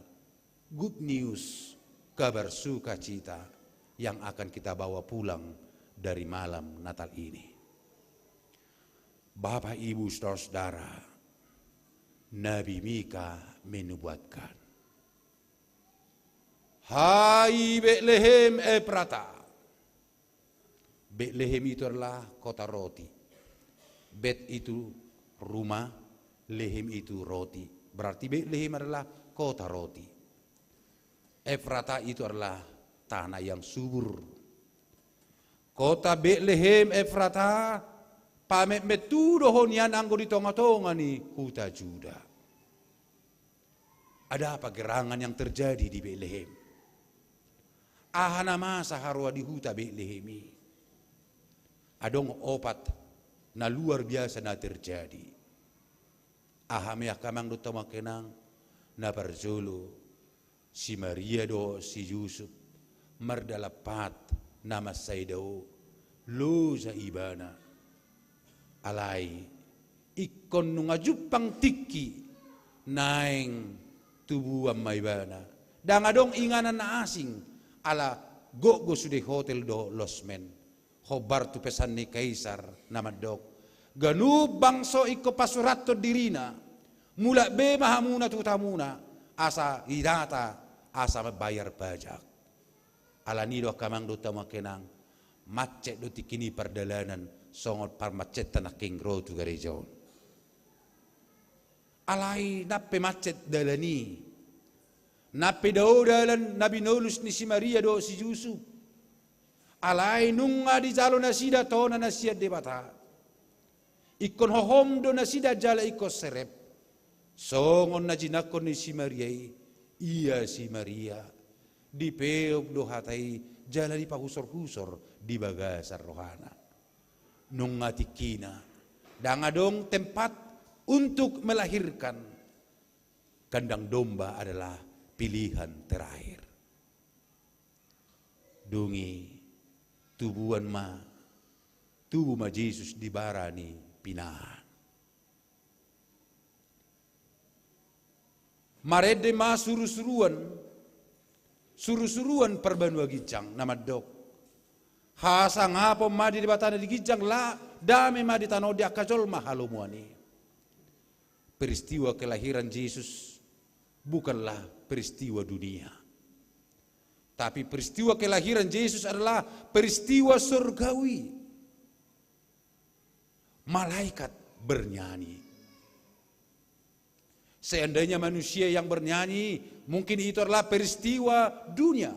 good news, kabar sukacita yang akan kita bawa pulang dari malam Natal ini. Bapak, Ibu, saudara-saudara, Nabi Mika menubuatkan, "Hai Betlehem Efrata." Betlehem itu adalah kota roti. Bet itu rumah, Lehem itu roti. Berarti Betlehem adalah kota roti. Efrata itu adalah tanah yang subur. Kota Betlehem Efrata, pametmet tu do ho nian anggo di tonga-tonga ni huta Juda. Ada apa gerangan yang terjadi di Betlehem? Aha na masa haroa di huta Betlehem i? Adong opat na luar biasa na terjadi. Aha ma i angka amang dohot hamu angka inang? Na parjolo, si Maria dohot si Jusup mardalan pat na mansai dao, loja ibana. Alai ingkon nunga jumpang tingki naeng tubuan ma ibana. Ndang adong inganan na asing, ala gok do sude hotel dohot losmen. Hombar tu pesan ni Kaisar na mandok, ganup bangso ingkon pasurathon dirina, mulak be ma hamuna tu hutamuna, asa didata, asa mambayar pajak. Alani i do angka amang dohot hamu angka inang, macet do tingki ni pardalanan, songon parmacetan nangkin ro tu gareja on. Alai nang pe macet dalan i, nang pe dao dalan na binolus ni si Maria dohot si Jusup. Alai nunga dijalo nasida tona na sian Debata. Ingkon hohom do nasida jala ingkon serep. Songon na jinangkon ni si Maria i, ia si Maria dipeop do hata i jala dipahusor-husor di bagasan rohana. Nunga tingkina, ndang adong tempat untuk melahirkan. Kandang domba adalah pilihan terakhir. Dung i tubuan ma, tubu ma Jesus di bara ni pinahan. Marende ma surusuruan, surusuruan parbanua ginjang na mandok: Hasangapon ma di Debata na di ginjang, la dame ma di tano on di angka jolma halomoan i. Peristiwa kelahiran Jesus bukanlah peristiwa dunia. Tapi peristiwa kelahiran Jesus adalah peristiwa surgawi. Malaikat bernyanyi. Seandainya manusia yang bernyanyi, mungkin itu adalah peristiwa dunia.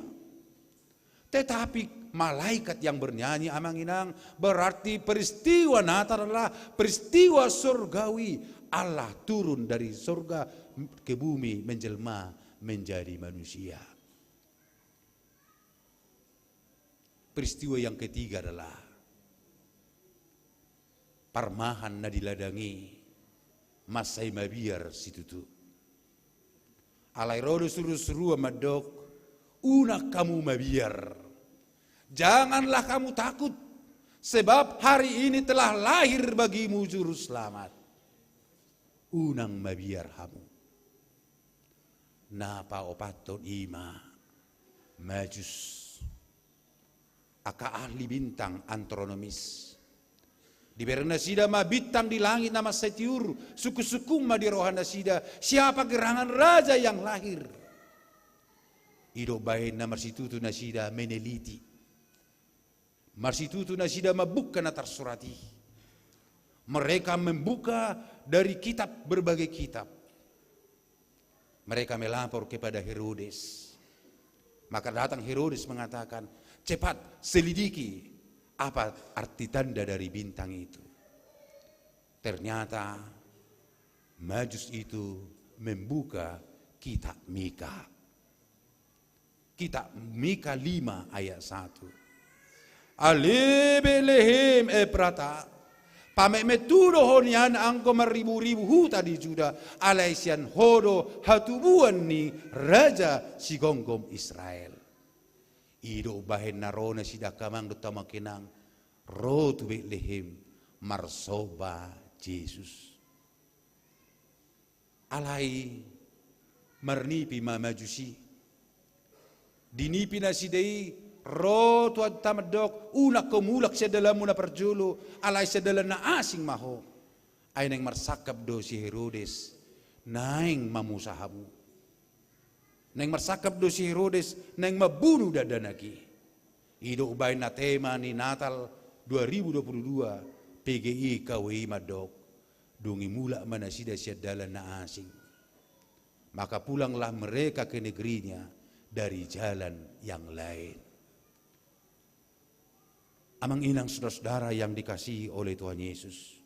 Tetapi malaikat yang bernyanyi, Amang Inang, berarti peristiwa Natal adalah peristiwa surgawi. Allah turun dari surga ke bumi, menjelma menjadi manusia. Peristiwa yang ketiga adalah parmahan na di ladang i mansai mabiar situtu. Alai ro do surusuruan mandok: Unang hamu mabiar. Janganlah kamu takut, sebab hari ini telah lahir bagimu Juru Selamat. Unang mabiar hamu. Na paopathon i ma Magus. Angka ahli bintang, astronomis. Dibereng nasida ma bintang di langit na mansai tiur, sungkunsungkun ma di roha nasida, siapa gerangan raja yang lahir. I do umbahen na marsitutu nasida meneliti. Marsitutu nasida mambuka na tarsurat i. Mereka membuka dari kitab, berbagai kitab. Mereka melapor kepada Herodes. Maka datang Herodes mengatakan, "Cepat selidiki apa arti tanda dari bintang itu." Ternyata Magus itu membuka kitab Mika. Kitab Mika lima ayat satu. Ale Betlehem Efrata, pametmetu do ho nian anggo marriburibu huta di Juda, alai sian ho do hatubuan ni raja sigomgom Israel. I do umbahen na ro nasida, angka amang dohot hamu angka inang, ro tu Betlehem marsomba Jesus. Alai marnipi ma Magus i. Di nipi nasida i, ro Tuhanta mandok, "Unang ho mulak sian dalanmu na parjolo, alai sian dalan na asing ma ho." Ai naeng marsangkap do si Herodes, "Naeng mamusa hamu." Naeng marsangkap do si Herodes, "Naeng mambunu dakdanak i." I do umbahen na tema ni Natal dua ribu dua puluh dua, P G I K W I mandok, "Dung i mulak ma nasida sian dalan na asing, maka pulanglah mereka ke negerinya dari jalan yang lain." Amang inang, saudara-saudara yang dikasihi oleh Tuhan Yesus,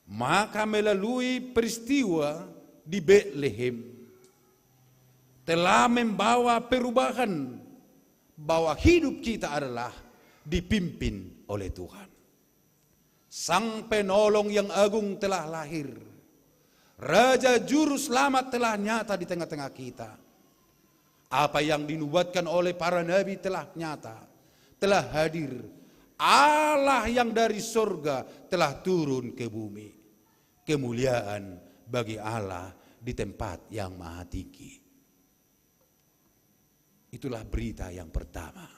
maka melalui peristiwa di Betlehem telah membawa perubahan bahwa hidup kita adalah dipimpin oleh Tuhan. Sang Penolong yang Agung telah lahir. Raja Juru Selamat telah nyata di tengah-tengah kita. Apa yang dinubuatkan oleh para nabi telah nyata, telah hadir. Allah yang dari sorga telah turun ke bumi. Kemuliaan bagi Allah di tempat yang maha tinggi. Itulah berita yang pertama.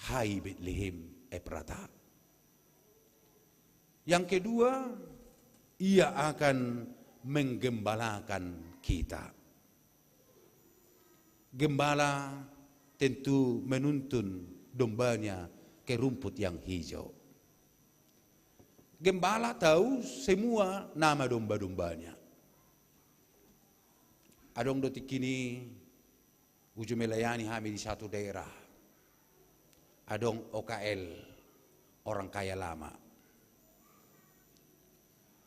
Hai Betlehem Efrata. Yang kedua, Ia akan menggembalakan kita. Gembala tentu menuntun dombanya ke rumput yang hijau. Gembala tahu semua nama domba-dombanya. Adong do tingki i uju melayani hami di satu daerah. Adong O K L, orang kaya lama.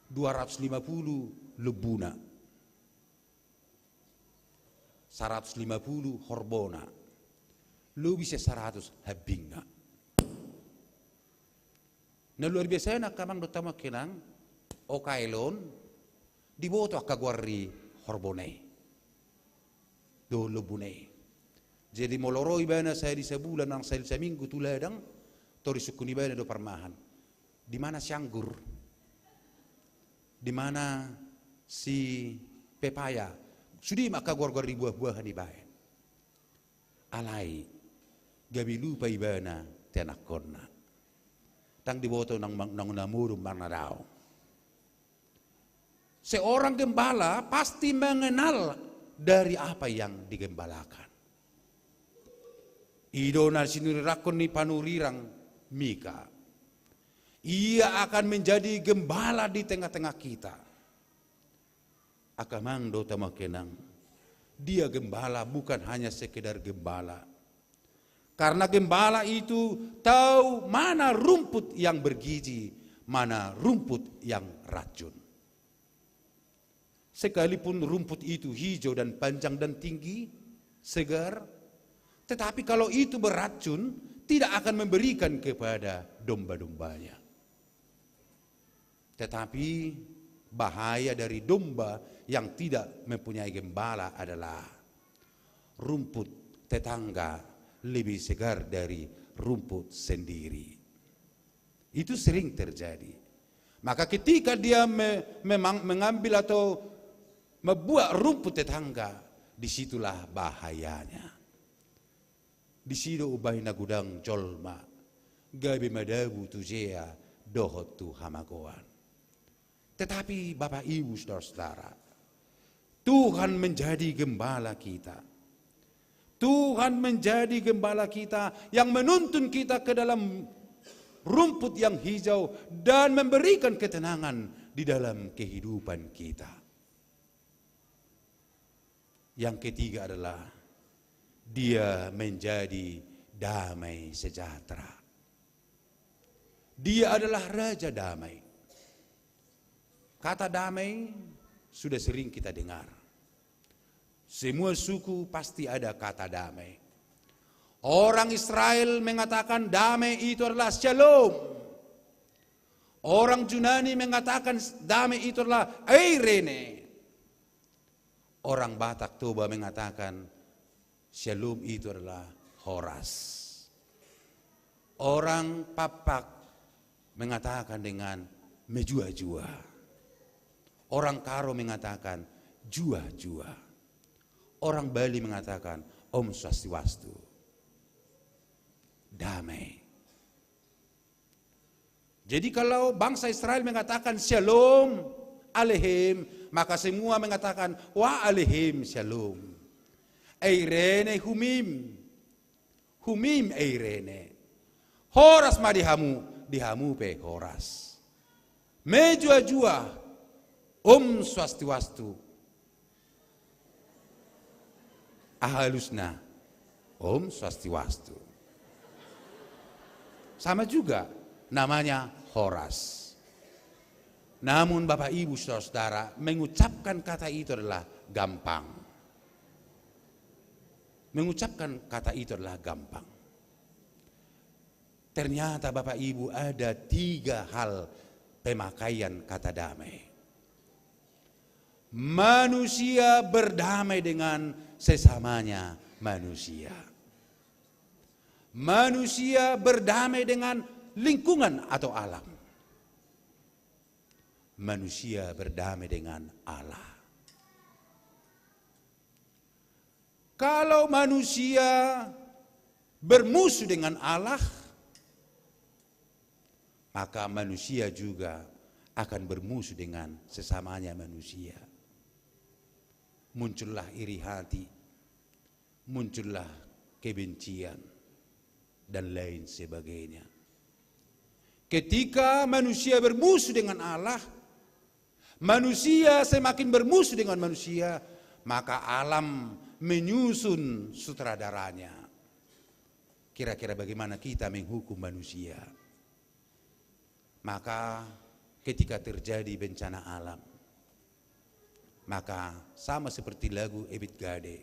Dua ratus lima puluh lombuna. Saratus lima puluh horbona. Lobi sian saratus hambingna. Na luar biasa na, angka amang dohot hamu angka inang, O K L on, diboto angka goar ni horbona i dohot lombuna i. Jadi molo ro ibana sahali sabulan, nang sahali saminggu tu ladang, tor disungkun ibana do parmahan. Di mana si anggur? Di mana si pepaya, sude ma angka goargoar ni buahbuahan dibaen. Alai gabe lupa ibana tu ianakhonna. Ndang diboto nang, nang na modom manang na dao. Seorang gembala pasti mengenal dari apa yang digembalakan. I do na sinurirangkon ni panurirang Mika. Ia akan menjadi gembala di tengah-tengah kita. Angka amang dohot hamu angka inang, dia gembala bukan hanya sekedar gembala. Karena gembala itu tahu mana rumput yang bergizi, mana rumput yang racun. Sekalipun rumput itu hijau dan panjang dan tinggi, segar, tetapi kalau itu beracun, tidak akan memberikan kepada domba-dombanya. Tetapi bahaya dari domba yang tidak mempunyai gembala adalah rumput tetangga lebih segar dari rumput sendiri. Itu sering terjadi. Maka ketika dia me-, memang mengambil atau membuat rumput tetangga, disitulah bahayanya. Disi do umbahen na godang jolma gabe madabu tu jea dohot tu hamagoan. Tetapi Bapak Ibu Saudara-saudara, Tuhan menjadi gembala kita. Tuhan menjadi gembala kita yang menuntun kita ke dalam rumput yang hijau dan memberikan ketenangan di dalam kehidupan kita. Yang ketiga adalah dia menjadi damai sejahtera. Dia adalah Raja Damai. Kata damai sudah sering kita dengar. Semua suku pasti ada kata damai. Orang Israel mengatakan damai itu adalah shalom. Orang Yunani mengatakan damai itu adalah eirene. Orang Batak Toba mengatakan shalom itu adalah horas. Orang Pakpak mengatakan dengan mejuah-juah. Orang Karo mengatakan juah-juah. Orang Bali mengatakan Om Swastiwastu. Damai. Jadi kalau bangsa Israel mengatakan shalom aleichem, maka semua mengatakan wa aleichem shalom. Eirene humim. Humim eirene. Horas ma di hamu, di hamu pe horas. Mejuah-juah. Om Swastiwastu. Aha alusna? Om Swastiwastu. Sama juga, namanya horas. Namun Bapak Ibu Saudara-saudara, mengucapkan kata itu adalah gampang. Mengucapkan kata itu adalah gampang. Ternyata Bapak Ibu ada tiga hal pemakaian kata damai. Manusia berdamai dengan sesamanya manusia. Manusia berdamai dengan lingkungan atau alam. Manusia berdamai dengan Allah. Kalau manusia bermusuh dengan Allah, maka manusia juga akan bermusuh dengan sesamanya manusia. Muncullah iri hati, muncullah kebencian, dan lain sebagainya. Ketika manusia bermusuh dengan Allah, manusia semakin bermusuh dengan manusia, maka alam menyusun sutradaranya. Kira-kira bagaimana kita menghukum manusia? Maka ketika terjadi bencana alam, maka sama seperti lagu Ebit Gade,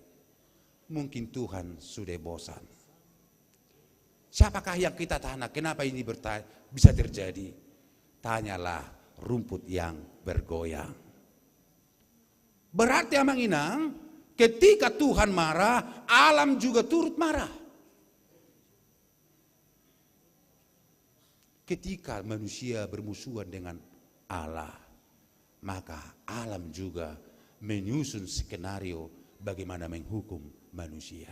mungkin Tuhan sudah bosan. Siapakah yang kita tanya, kenapa ini berta-, bisa terjadi? Tanyalah rumput yang bergoyang. Berarti amang inang, ketika Tuhan marah, alam juga turut marah. Ketika manusia bermusuhan dengan Allah, maka alam juga menyusun skenario bagaimana menghukum manusia.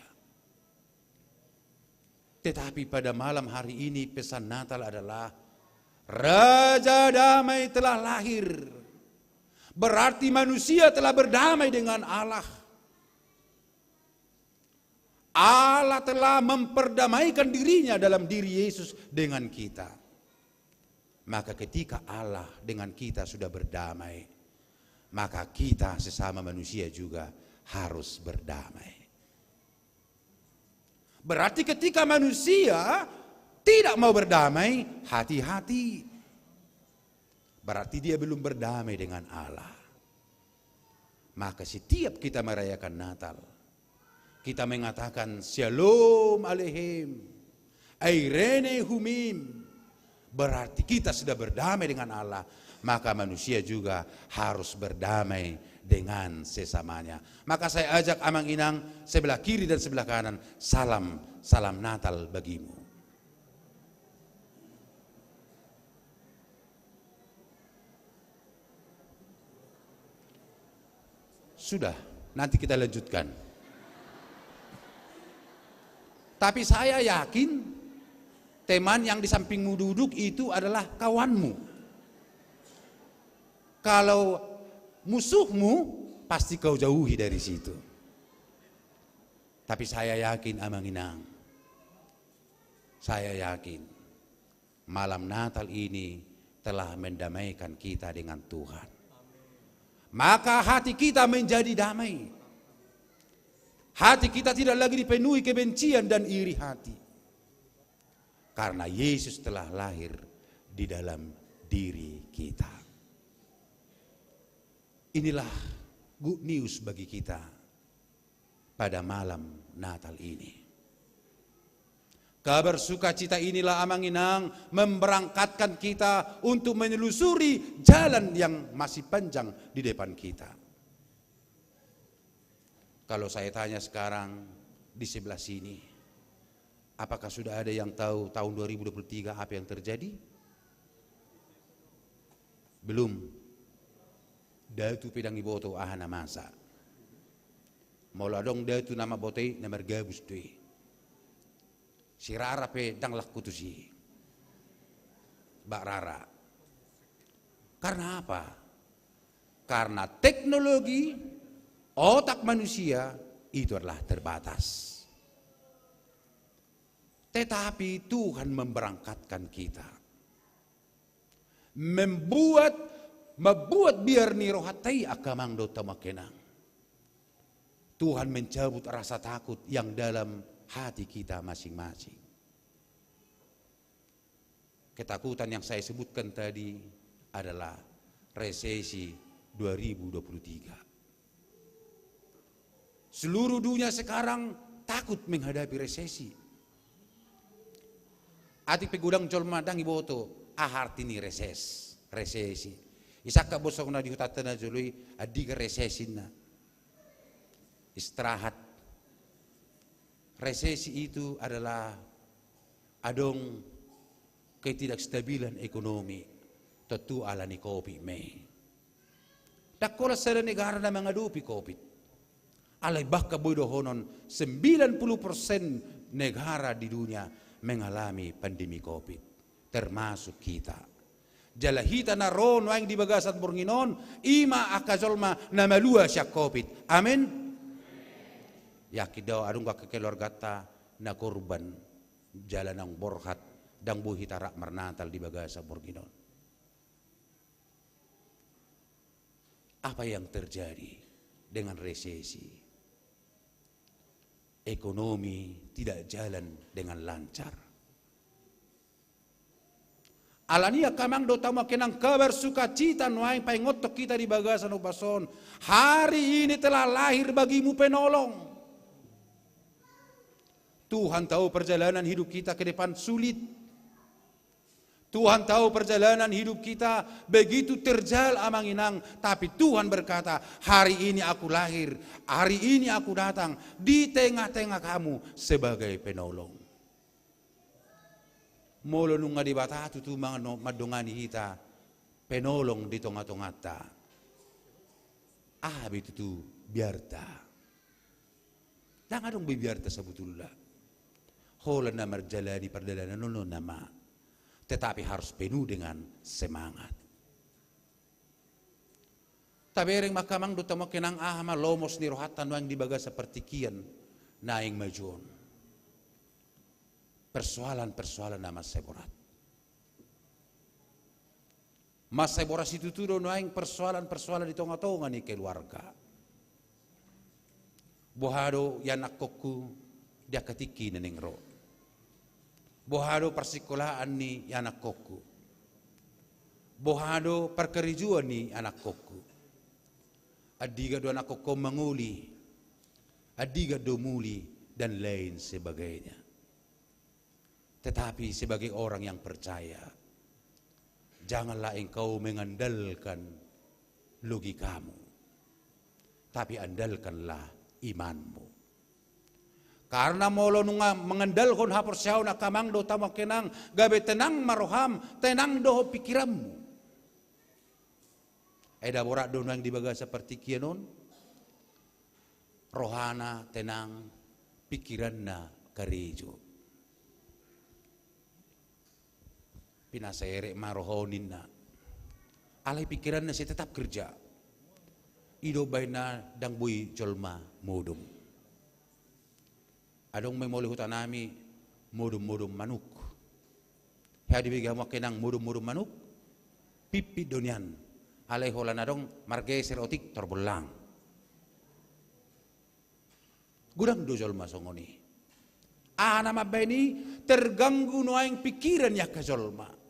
Tetapi pada malam hari ini pesan Natal adalah Raja Damai telah lahir. Berarti manusia telah berdamai dengan Allah. Allah telah memperdamaikan dirinya dalam diri Yesus dengan kita. Maka ketika Allah dengan kita sudah berdamai, maka kita sesama manusia juga harus berdamai. Berarti ketika manusia tidak mau berdamai, hati-hati. Berarti dia belum berdamai dengan Allah. Maka setiap kita merayakan Natal, kita mengatakan Shalom Aleichem, Eirene Houmaim. Berarti kita sudah berdamai dengan Allah, maka manusia juga harus berdamai dengan sesamanya. Maka saya ajak amang inang sebelah kiri dan sebelah kanan, salam, salam Natal bagimu. Sudah, nanti kita lanjutkan. Tapi saya yakin teman yang di sampingmu duduk itu adalah kawanmu. Kalau musuhmu, pasti kau jauhi dari situ. Tapi saya yakin, amang inang, saya yakin malam Natal ini telah mendamaikan kita dengan Tuhan. Maka hati kita menjadi damai. Hati kita tidak lagi dipenuhi kebencian dan iri hati. Karena Yesus telah lahir di dalam diri kita. Inilah good news bagi kita pada malam Natal ini. Kabar sukacita inilah, amang inang, memberangkatkan kita untuk menelusuri jalan yang masih panjang di depan kita. Kalau saya tanya sekarang di sebelah sini, apakah sudah ada yang tahu tahun dua ribu dua puluh tiga apa yang terjadi? Belum. Datu pe ndang iboto aha na masa. Molo adong datu na mamboto i, na margabus do i. Si Rara pe ndang laku tusi. Bak Rara. Karena apa? Karena teknologi otak manusia itu adalah terbatas. Tetapi Tuhan memberangkatkan kita. Membuat, membuat biar ni rohanta i, angka amang dohot hamu angka inang. Tuhan mencabut rasa takut yang dalam hati kita masing-masing. Ketakutan yang saya sebutkan tadi adalah resesi dua ribu dua puluh tiga. Seluruh dunia sekarang takut menghadapi resesi. Atik pe godang jolma ndang iboto aha arti ni reses, resesi. Isangkap bosongna di hutanta na jolo i, andigan resesi ninna. Istirahat. Resesi itu adalah adong ketidakstabilan ekonomi, tontu ala ni covid ma i. Ndang holan sada negara na mangadopi covid. Alai bahkan boi dohonon sembilan puluh persen negara di dunia mengalami pandemi covid, termasuk kita. Jala hita na ro nuaeng di bagasan borngin on, i ma angka jolma na malua sian covid. Amin. Yakin do adong do angka keluarganta na korban, jala naung borhat, ndang boi hita rap marnatal di bagasan borngin on. Apa yang terjadi dengan resesi? Ekonomi tidak jalan dengan lancar. Alani i angka amang dohot hamu angka inang, kabar sukacita nuaeng paingothon hita di bagasan ombas on. Hari ini telah lahir bagimu penolong. Tuhan tahu perjalanan hidup kita ke depan sulit. Tuhan tahu perjalanan hidup kita begitu terjal, amang inang, tapi Tuhan berkata, "Hari ini aku lahir, hari ini aku datang di tengah-tengah kamu sebagai penolong." Molo nunga Debata tutu mano-, mandongani hita, penolong di tonga-tonganta. Aha be tutu biarta? Ndang adong be biarta sabutulna. Holan na marjalani pardalanan on nama. Tetapi harus penuh dengan semangat. Tabereng ma angka amang dohot hamu angka inang, aha ma lomos ni rohanta nuaeng di bagasan partingkian naeng maju on. Persoalan-persoalan na mansai borat. Mansai borat situtu do nuaeng persoalan-persoalan di tonga-tonga ni keluarga. Boha do ianakkonku di angka tingki na naeng ro? Boha do parsikolaan ni ianakkonku? Boha do parkarejoan ni ianakkonku? Andigan do ianakkonku mangoli? Andigan do muli? Dan lain sebagainya. Tetapi sebagai orang yang percaya, janganlah engkau mengandalkan logikamu, tapi andalkanlah imanmu. Karena molo nunga mengandalkon haporseaon angka amang dohot hamu angka inang, gabe tenang ma roham, tenang dohot pingkiranmu. Eda borat do nuaeng di bagasan partingkian on, rohana tenang, pingkiranna karejo. Pinasa erek ma roha on ninna. Alai pingkiranna sai tetap kerja. I do umbahen na ndang boi jolma modom. Adong ma i molo huta nami modom-modom manuk. Hea dibege hamu angka inang modom-modom manuk? Pipit do nian. Alai holan adong margeser otik tor bollang. Godang do jolma songon i. Aha na mambahen i? Terganggu nuaeng pingkiran ni angka jolma.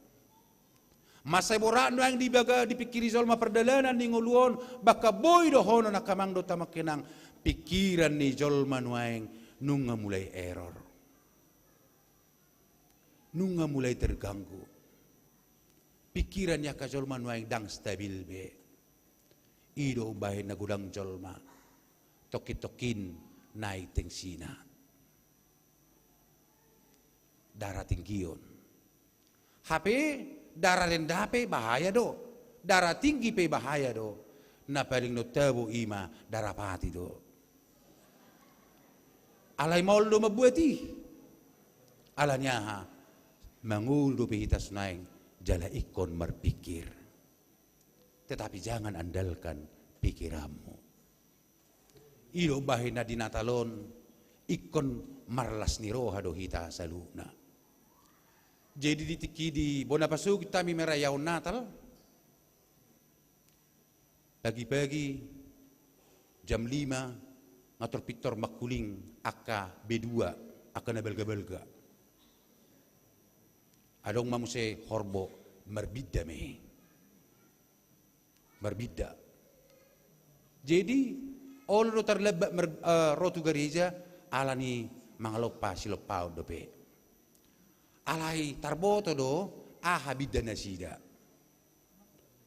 Mansai borat nuaeng dibaga, dipingkiri jolma pardalanan ni ngolu on, bahkan boi dohonon angka amang dohot hamu angka inang, pingkiran ni jolma nuaeng nunga mulai error. Nunga mulai terganggu. Pingkiran ni angka jolma nuaeng ndang stabil be. I do umbahen na godang jolma tongkin-tongkin naik tengsina. Darah tinggi on. Hape darah rendah pe bahaya do. Darah tinggi pe bahaya do. Na paling na tabo i ma darah pati do. Alai maol do mambuat i. Ala ni aha? Mangolu dope hita songon i jala ingkon marpingkir. Tetapi jangan andalkan pikiranmu. I do umbahen na di Natal on ingkon marlas ni roha do hita saluhutna. Jadi di tingki di bona pasogit hami marayahon Natal, pagi-pagi jam lima nga tor pintor mangkuling angka B dua, angka na balga-balga. Adong ma muse horbo, marbinda ma i. Marbinda. Jadi olo do tarlambat mar-, eh, ro tu gareja ala ni mangalompa silompaon dope. Alai tarboto do aha binda nasida.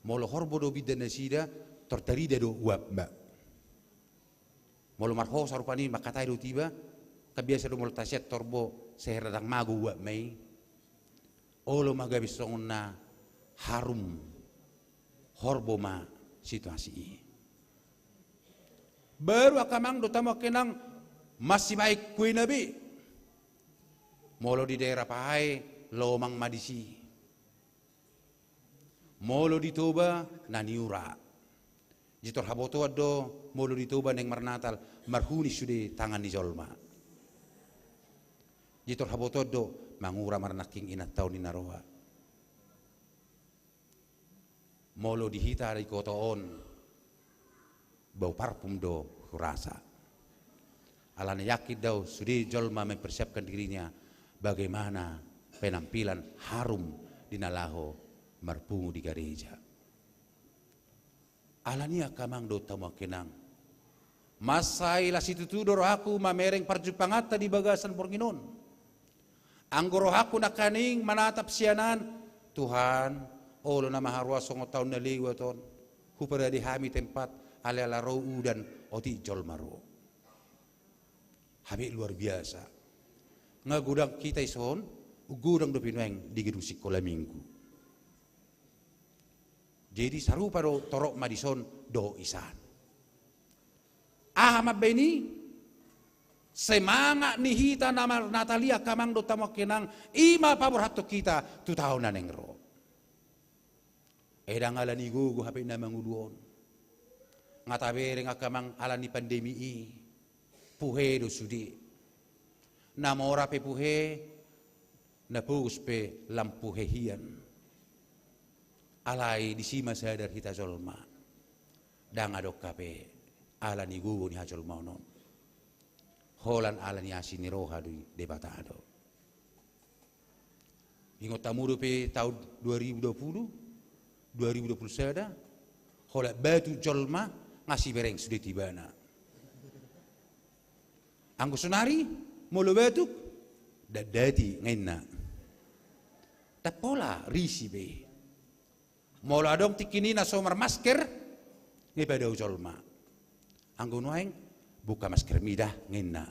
Molo horbo do binda nasida, tor tarida do uap ma. Molo marhosa rupani mangkatai do tiba, kan biasa do molo tasian horbo sai rada mago uap ma i. Olo ma gabe songon na harum horbo ma situasi i. Baru angka amang dohot hamu angka inang, masibaen kuena be. Molo di daerah Pahae, lomang ma disi. Molo di Toba, na niura. Jitor habotoan do, molo di Toba naeng marnatal, marhunis sude tangan ni jolma. Jitor habotoan do, mangura marnangking inanta on ninna roha. Molo di hita di kota on, bau parfum do hurasa. Alana yakin do au sude jolma mempersiapkan dirinya bagaimana penampilan harum di na laho marpungu di gareja. Ala ni i angka amang dohot hamu angka inang, mansai las situtu do rohangku mamereng parjumpanganta di bagasan borngin on. Anggo rohangku nangkaning manatap sian an, Tuhan, olo nama haroa songon taon na lewat on, huparade hami tempat, alai ala ro udan, otik jolma ro. Hape luar biasa. Nga godang hita dison, godang dope nuaeng di gedung sikola minggu. Jadi sarupa do torop ma dison dohot isan. Mambaen i, semangat ni hita na marNatal i angka amang dohot hamu angka inang, i ma paborhathon hita tu taon na naeng ro. Ai ndang ala ni gogo hape na mangolu on. Nga tabereng angka amang ala ni pandemi i. Puhe do sude. Na mora pe puhe, na pogos pe lam puhe hian. Alai disi ma sadar hita jolma. Ndang adong hape ala ni gogo ni hajolmaon on. Holan ala ni asi ni roha ni Debata do. Ingot hamu dope taon dua ribu dua puluh, dua ribu dua puluh sada, holan batuk jolma, nga sibereng sude tu ibana. Anggo sonari, molo batuk, datdati nga inna. Ndang pola, risi be. Molo adong tingki i na so marmasker, nga ipadao jolma. Anggo nuaeng, buka maskermi da, nga inna.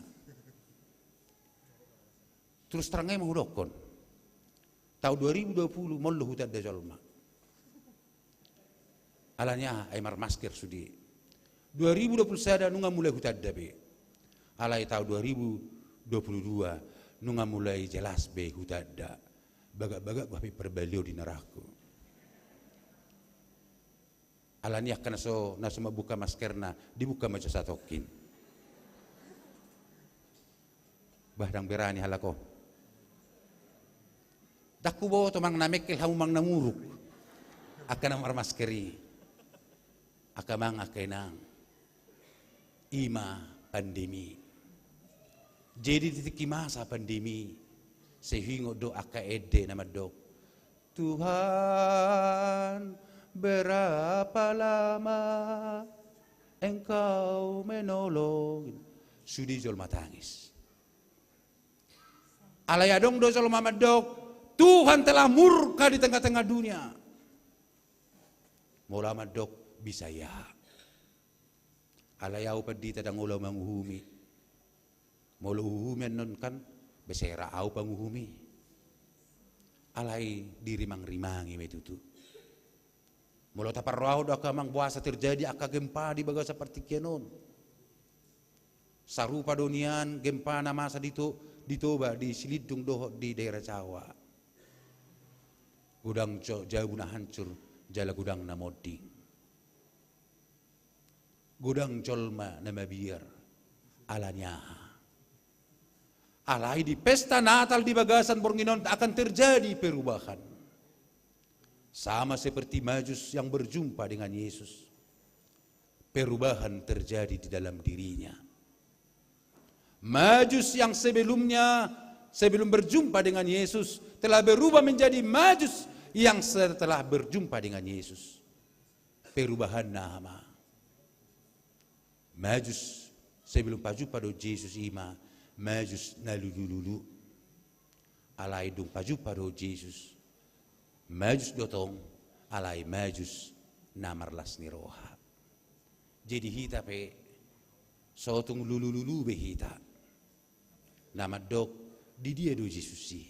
Terus terang ma hudokkon. Taon dua ribu dua puluh, molo hutanda jolma. Alani aha, ai marmasker sude. Dua ribu dua puluh sada nunga mulai hutanda be. Alai taon dua ribu dua puluh dua nunga mulai jelas be hutanda. Bagak-bagak hape parbalion di narangku. Alani angka na so, na so mambuka maskerna, dibuka ma jo satongkin. Bah, ndang berani halak on. Ndang huboto manang na mengkel hamu manang na muruk. Angka na marmasker i. Angka amang, angka inang. I ma pandemi. Jadi di tingki masa pandemi, sai huingot do angka ende na mandok, "Tuhan, berapa lama Engkau menolong?" Sude jolma tangis. Alai adong do jolma mandok, "Tuhan telah murka di tengah-tengah dunia." Molo au mandok, bisa ia. Alai au pandita ndang olo manguhumi. Molo uhuhumi annon kan, bersera au panguhumi. Alai dirimang-rimangi ma i tutu. Molo taparrohahon do angka amang boasa terjadi angka gempa di bagasan partingkian on. Sarupa do nian gempa na masa di To-, di Toba, di Silindung dohot di daerah Jawa. Godang jo-, jabu na hancur, jala godang na monding. Godang jolma na mabiar, alani aha? Alai di pesta Natal di bagasan borngin on akan terjadi perubahan. Sama seperti Majus yang berjumpa dengan Yesus. Perubahan terjadi di dalam dirinya. Majus yang sebelumnya, sebelum berjumpa dengan Yesus, telah berubah menjadi Majus yang setelah berjumpa dengan Yesus. Perubahanna aha ma? Majus sebelum pajumpa dohot Jesus i ma Majus na lulululu. Alai dung pajumpa dohot Jesus, Majus do tong, alai Majus na marlas ni roha. Jadi hita pe, so tung lulululu be hita. Na mandok, di dia do Jesus i?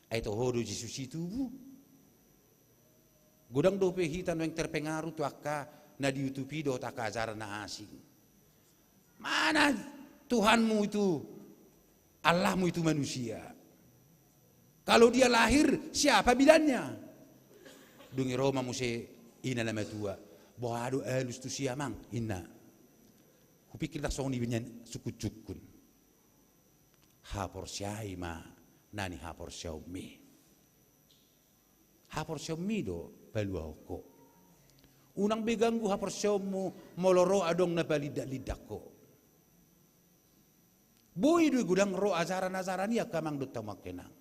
Ai toho do Jesus i tubu? Godang dope hita nuaeng terpengaruh tu angka na di YouTube i dohot angka ajaran na asing. Mana Tuhanmu itu, Allahmu itu manusia? Kalau dia lahir, siapa bidannya? Dung i ro ma muse ina na matua, boha do alus tusi amang, inna. Hupikir ndang songon i be nian sungkun-sungkun. Haporseai ma na nihaporseaonmi. Haporseaonmi do paluahon ho. Unang be ganggu haporseaonmu molo ro adong na palindak-lindak ho. Boi do i godang ro ajaran-ajaran i angka amang dohot hamu angka inang.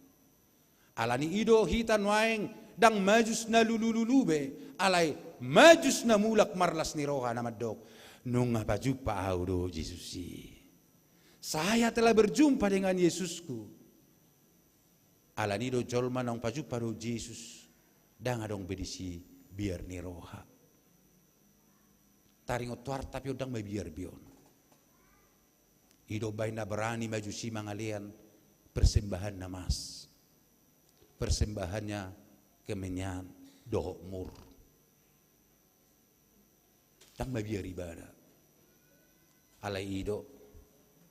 Alani i do hita nuaeng ndang Majus na lulululu be, alai Majus na mulak marlas ni roha na mandok, nunga pajumpa au dohot Jesus i. Saya telah berjumpa dengan Yesusku. Alani i do jolma naung pajumpa dohot Jesus, ndang adong be disi biar ni roha. Taringot tu arta pe on ndang mabiar be on. I do umbahen na berani Majus i mangalean persembahan na mas. Persembahannya kemenyan dohot mur. Ndang mabiar ibana. Alai i do,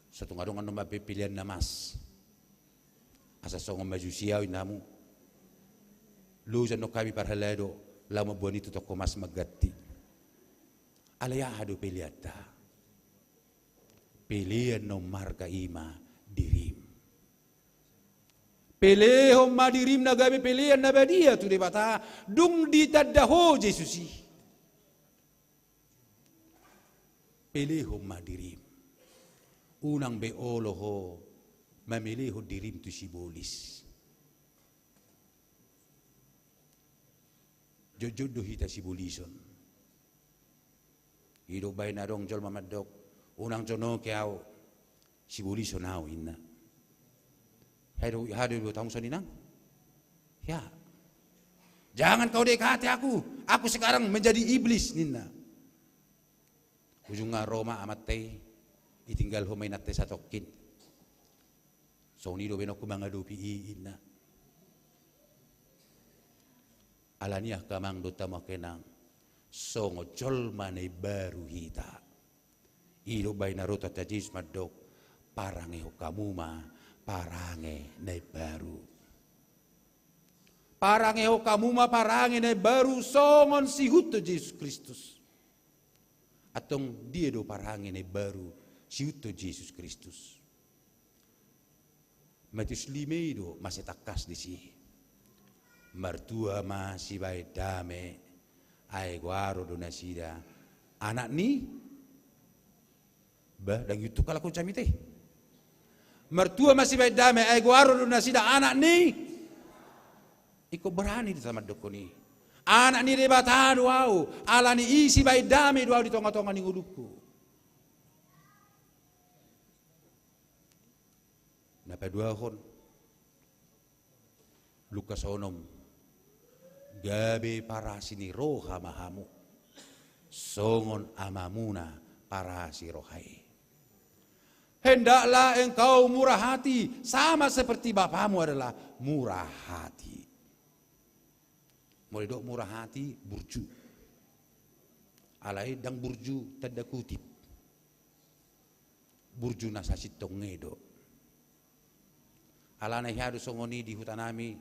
so tung adong annon ma pe pelean na mas. Asa songon majusi au inna hamu. Lojak do hami parhalado, laho mamboan i tu toko mas mangganti. Alai aha do peleanta? Pelean na ummarga i ma dirim. Pelehon ma dirim na gabe pelean na badia tu Debata, dung ditanda ho Jesus i. Pelehon ma dirim. Unang be olo ho mamelehon dirim tu sibolis. Jotjot do hita sibolison. I do umbahen adong jolma mandok, unang jo noke au, sibolison au inna. Hado, hado do tamu soninang. Ya. Jangan kau dekati aku, aku sekarang menjadi iblis ninna. Ujungna ro ma amanta i, ditinggalhon ma inanta i satongkin. Songon i do baenonku mangadopi i inna. Alani i angka amang dohot hamu angka inang, songon jolma na imbaru hita. I do umbahen na ro Tuhanta Jesus mandok, parangehon hamu ma parange na imbaru. Parangehon hamu ma parange na imbaru songon siihuthon Jesus Kristus. Antong dia do parange na imbaru siihuthon Jesus Kristus? Matius lima i do masitangkas disi. Martua ma sibahen dame, ai goaron do nasida anak ni, bah, dang iutuk halak on jamita i. Martua ma sibahen dame, ai goaron do nasida anak ni. Ingkon barani do hita mandokkon i. Anak ni Debata do au, alani i sibahen dame do au di tongatonga ni ngolungku. Na paduahon, Lukas onom, gabe parasi ni roha ma hamu, songon Amamuna parasi roha i. Hendaklah engkau murah hati, sama seperti Bapamu adalah murah hati. Molo didok murah hati, burju. Alai dang burju tanda kutip. Burju na sasintongna i do. Alana i hea do songon i di hutanami,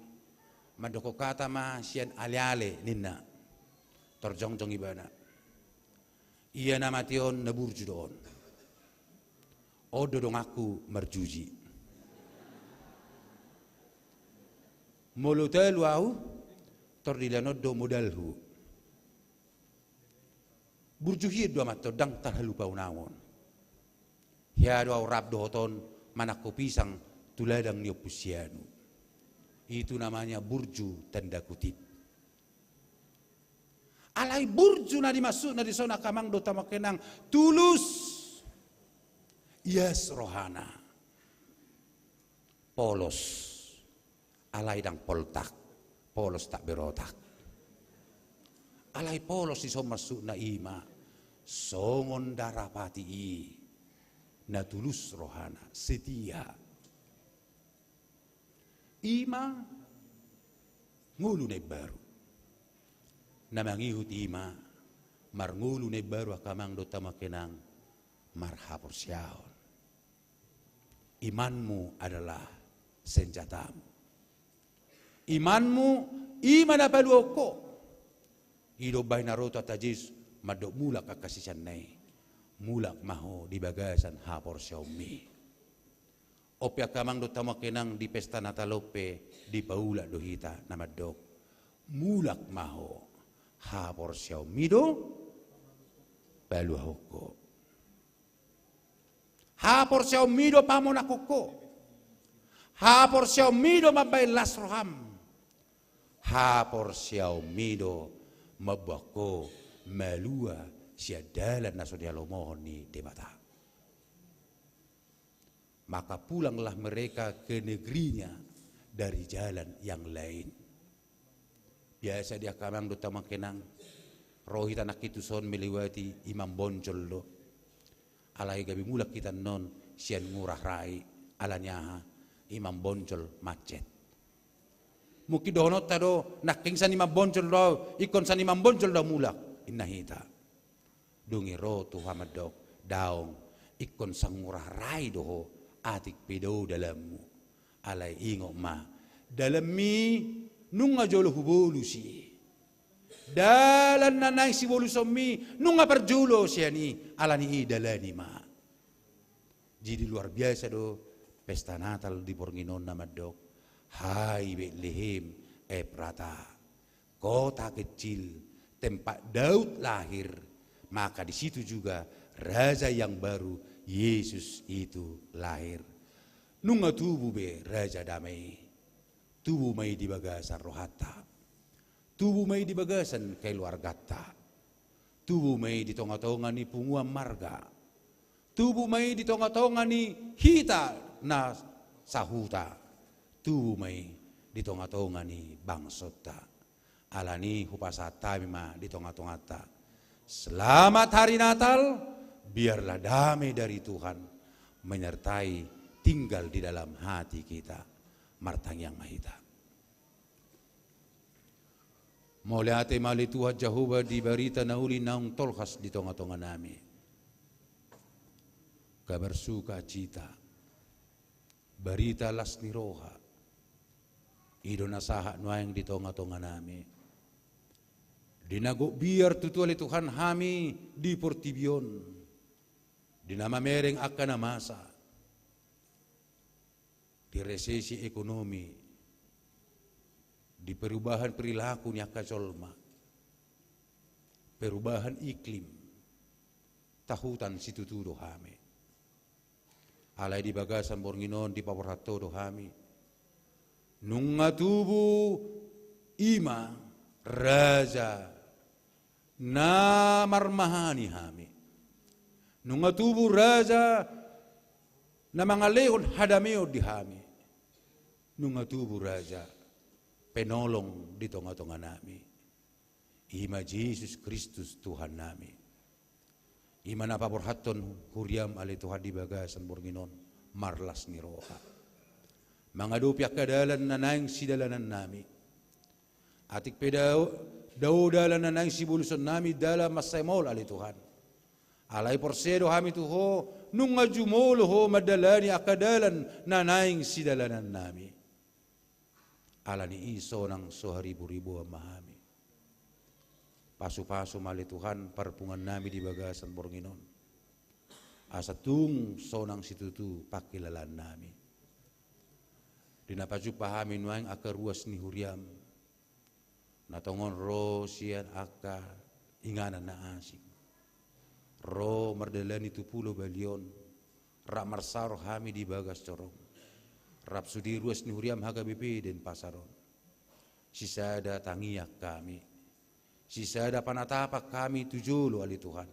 mandokkon hata ma sian aleale ninna. Tor jongjong ibana. Ia na mate on na burju do on. On do donganku marjuji. Molo talu au, tor dilean on do modalhu. Burju hian do amanta on, dang tarhalupaon au on. Hea do au rap dohot on manangko pisang tu ladang ni Ompu Sianu. Itu namanya burju tanda kutip. Alai burju na dimaksudna dison angka amang dohot hamu angka inang, tulus. Ias rohana. Polos. Alai dang poltak, polos tak berotak. Alai polos dison maksudna i ma songon darapati i na tulus rohana, setia. I ma ngolu na imbaru. Na mangihut i ma marngolu na imbaru angka amang dohot hamu angka inang, marhaporseaon. Imanmu adalah senjatamu. Imanmu i ma na paluahon ho. I do umbahen na ro Tuhanta Jesus mandok mulak angka siseanna i. Mulak ma ho di bagasan haporseaonmi. On pe angka amang dohot hamu angka inang, di pesta Natal on pe dipaulak do hita na mandok, mulak ma ho, haporseaonmi do paluahon ho. Haporseaonmi do pamonanghon ho. Haporseaonmi do mambahen las roham. Haporseaonmi do mamboan ho malua sian dalan na so nialomohon ni Debata. Maka pulanglah mereka ke negerinya dari jalan yang lain. Biasa di angka amang dohot hamu angka inang, ro hita nangkin tuson melewati Imam Bonjol do. Alai gabe mulak hita annon sian Ngurah Rai, alani aha? Imam Bonjol macet. Mungkin dohononta do, nangkin sian Imam Bonjol do au, ingkon sian Imam Bonjol do au mulak, inna hita. Dung i ro tu ho mandok, daong, Ingkon sangurah rai do ho, atik pe dao dalanmu. Alai ingot ma, dalanmi nunga jolo hubolus i. Dalan na naeng sibolusonmi nunga parjolo sian i, alani i dalani ma. Jadi luar biasa do pesta Natal di borngin on na mandok, "Hai Betlehem Efrata, kota kecil, tempat Daud lahir, maka di situ juga Raja yang baru, Yesus itu lahir." Nunga tubu be Raja Dame i. Tubu ma i di bagasan rohanta. Tubu ma i di bagasan keluarganta. Tubu ma i di tongatonga ni punguan marga. Tubu ma i di tongatonga ni hita na sahuta. Tubu ma i di tongatonga ni bangsonta. Alani i hupasahat hami ma di tongatonganta. Selamat Hari Natal, biarlah damai dari Tuhan menyertai, tinggal di dalam hati kita. Martangiang ma hita. Mauliate ma ale Tuhan Jahowa di barita na uli naung tolhas di tongatonganami. Kabar sukacita, barita las ni roha, i do na sahat nuaeng di tongatonganami. Di na gok biar tutu ale Tuhan hami di portibi on, di na mamereng angka na masa, di resesi ekonomi, di perubahan perilaku ni angka jolma, perubahan iklim, tahutan situtu do hami. Alai di bagasan borngin on dipaborhat Ho do hami. Nunga tubu i ma raja na marmahani hami. Nunga tubu raja na mangalehon hadameon di hami. Nunga tubu raja penolong di tongatonganami. I ma Jesus Kristus Tuhannami. I ma na paborhathon huriam ale Tuhan di bagasan borngin on, marlas ni roha. Mangadopi angka dalan na naeng sidalanannami. Atik pe dao, dao dalan na naeng sibolusonnami dalan mansai maol ale Tuhan. Alai porsea do hami tu Ho, nunga jumolo Ho mandalani angka dalan na naeng sidalanannami. Alani i sonang so hariboriboan ma hami. Pasupasu ma ale Tuhan parpunguannami di bagasan borngin on. Asa tung sonang situtu pangkilalaannami. Di na pajumpa hami nuaeng angka ruas ni huriam. Na tongon ro sian angka inganan na asing. Ro mardalani tu pulo Bali on, rap marsaor hami di bagas joro on. Rap sude ruas ni huriam H K B P Denpasar on. Sisada tangiang hami. Sisada panatapan hami tu jolo ale Tuhan.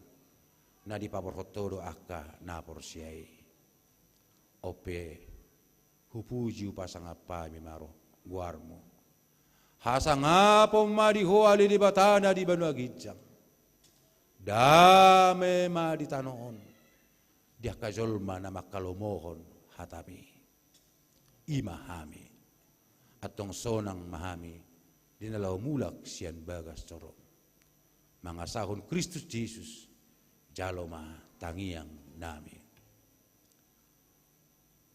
Na dipaborhat Ho do angka na porsea i. On pe, hupuji hupasangap hami ma ro goarMu. Hasangapon ma di Ho ale Debata na di banua ginjang. Dame ma di tano on. Di angka jolma na mangkalomohon hataMi. I ma hami. Antong sonang ma hami. Di na laho mulak sian bagas joro on. Mangasahon Kristus Jesus. Jalo ma tangiangnami.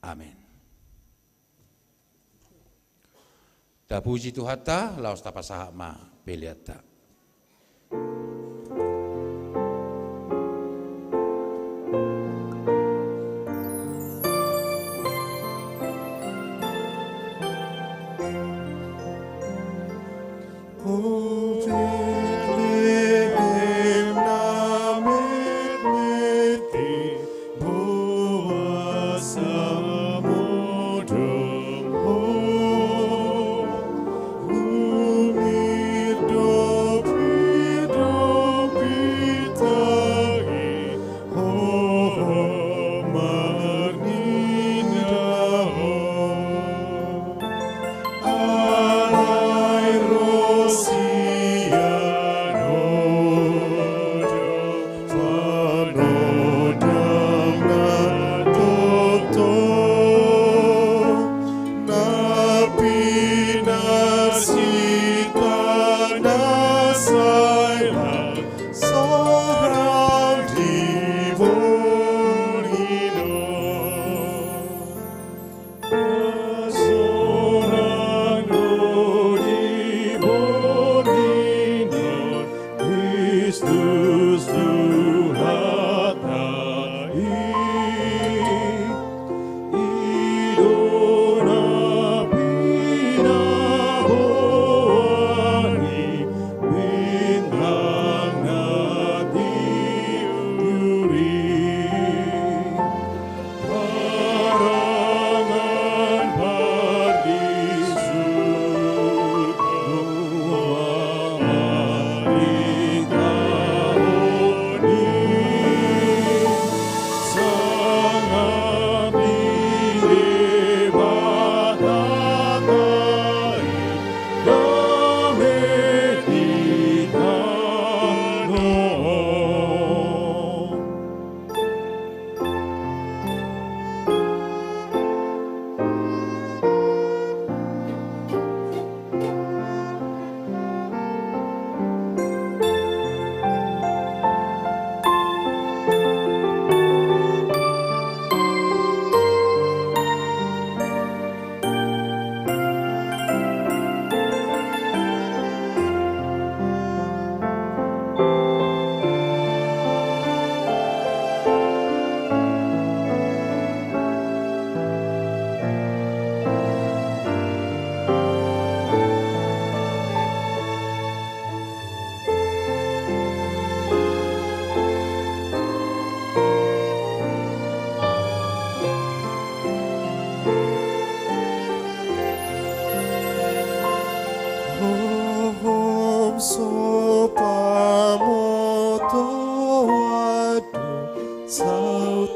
Amen. Tapuji Tuhanta, laos tapasahat ma peleanta.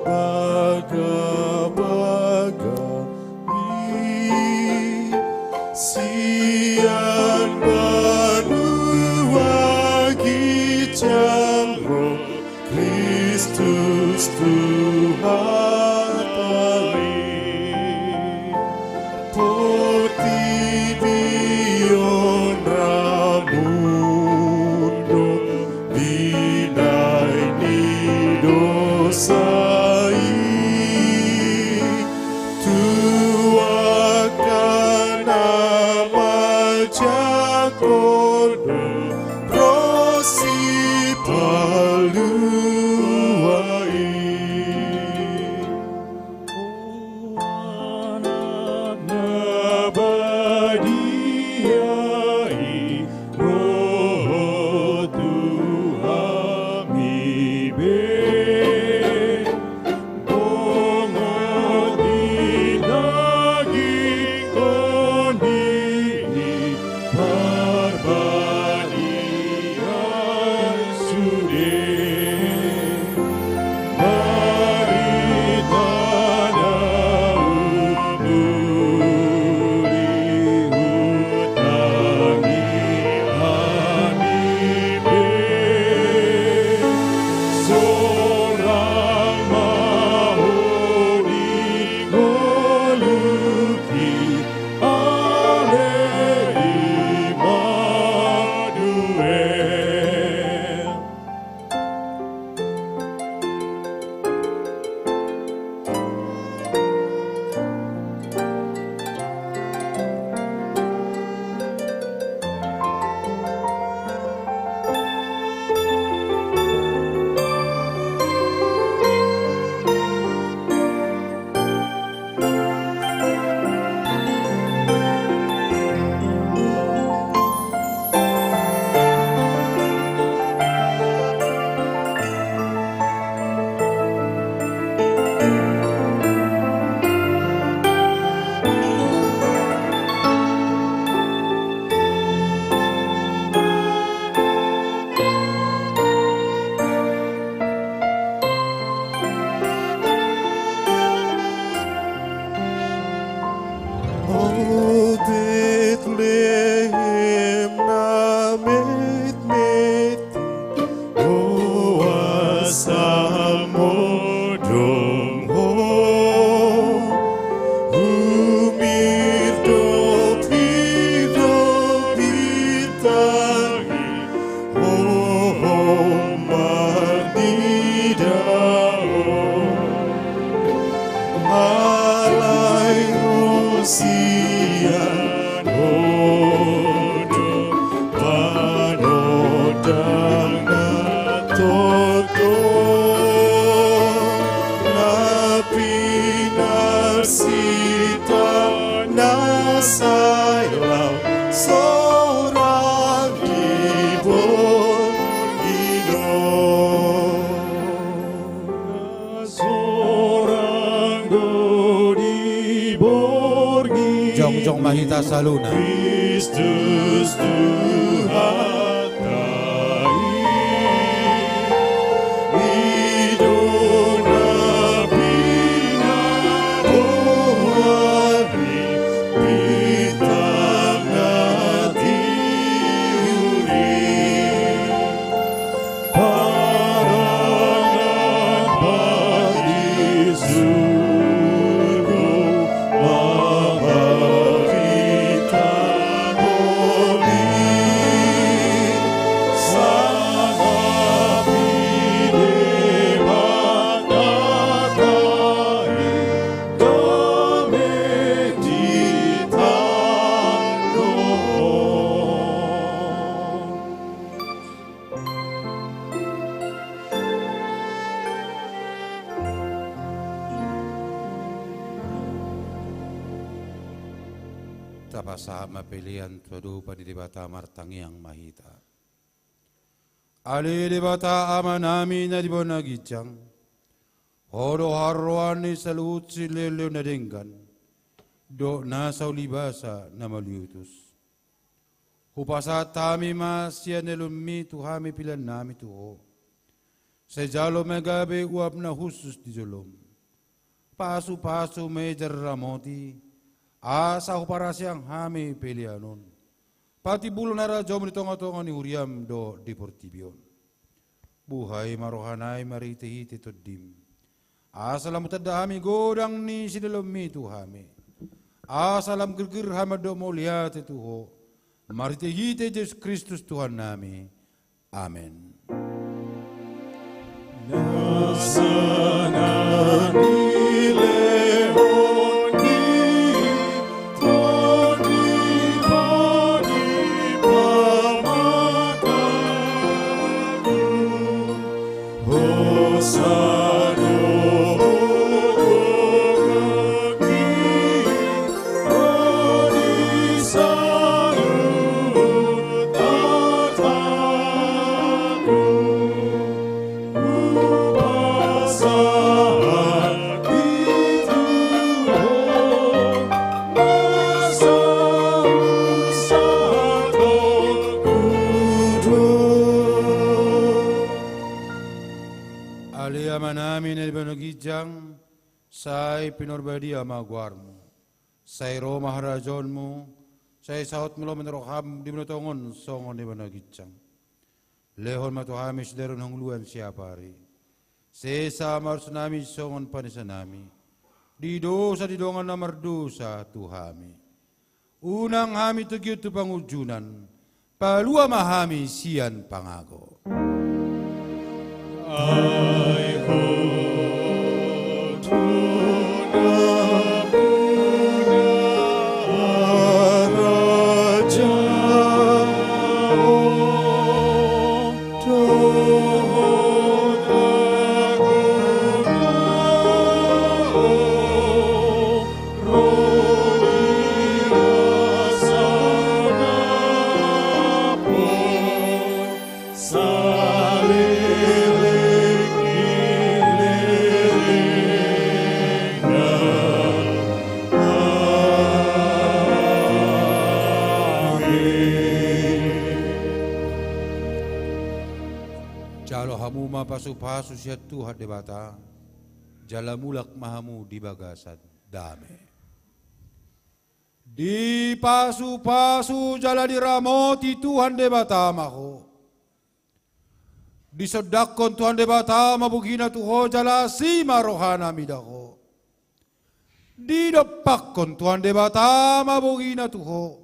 Bagabagami sian banua ginjang ro Kristus Tuhanta i. Portibi on ramundung binahen ni dosa i. Tu angka na manjangkon do ro Sipalua i. O Anak na badia i, ro tu hami be. Bongot di dagingkon i, parbadiaan sude. Barita na uli, utangi hami be. Sorang ma ho di ngolungki, ale Immanuel. O Betlehem na metmet i, boasa modom ho? Humirdop i do bintang i, hohom marnida ho. Alai ho sian ho do panondang na tonton, na pinarsita na sai lam, sorang di borngin on. Sorang do di borngin. Jongjong ma hita saluhutna. Kristus Tuhanta i, i do na pinaboa ni bintang na tiur i. Parangan ma di surgo, mambaritahon sangap ni Debata i, dame di tano on. Tapasahat ma pelean tu adopan ni Debata, martangiang ma hita. Ale Debata Amanami na di banua ginjang, Ho do haroroan ni saluhut silehonlehon na denggan dohot na saulibasa na mauliutus. Hupasahat hami ma sian ni lehonMi tu hami peleannami tu Ho, Sai jalo ma gabe uap na hushus di jolom. Pasupasu ma i jala ramoti, asa huparaseang hami pelean on. Patimbulhon harajaonmu di tongatonga ni huriam dohot di portibi on. Buhai ma rohanami marhitehite Tondim. Asa lam hutanda hami godang ni sidalananmi tu hami. Asa lam girgir hami mandok mauliate tu Ho. Marhitehite Jesus Kristus Tuhannami. Amen. Ale Amanami na di banua ginjang, sai pinarbadia ma goarmu. Sai ro ma harajaonmu, sai saut ma lomo ni roham di banua tonga on songon na di banua ginjang. Lehon ma tu hami sadari on hangoluan siapari. Sesa ma dosanami songon panesanami di dosa di dongan na mardosa tu hami. Unang hami togihon tu pangunjunan, palua ma hami sian pangago. Ai ho do nampuna harajaon dohot hangoluan, ro di kuasa na pos saleleng ni lelengna. Amen. Jalo hamu ma pasupasu sian Tuhan Debata, jala mulak ma hamu di bagasan dame. Dipasupasu jala diramoti Tuhan Debata ma ho. Disondangkon Tuhan Debata ma bogina tu ho jala asi ma rohana mida ho. Didompakkon Tuhan Debata ma bogina tu ho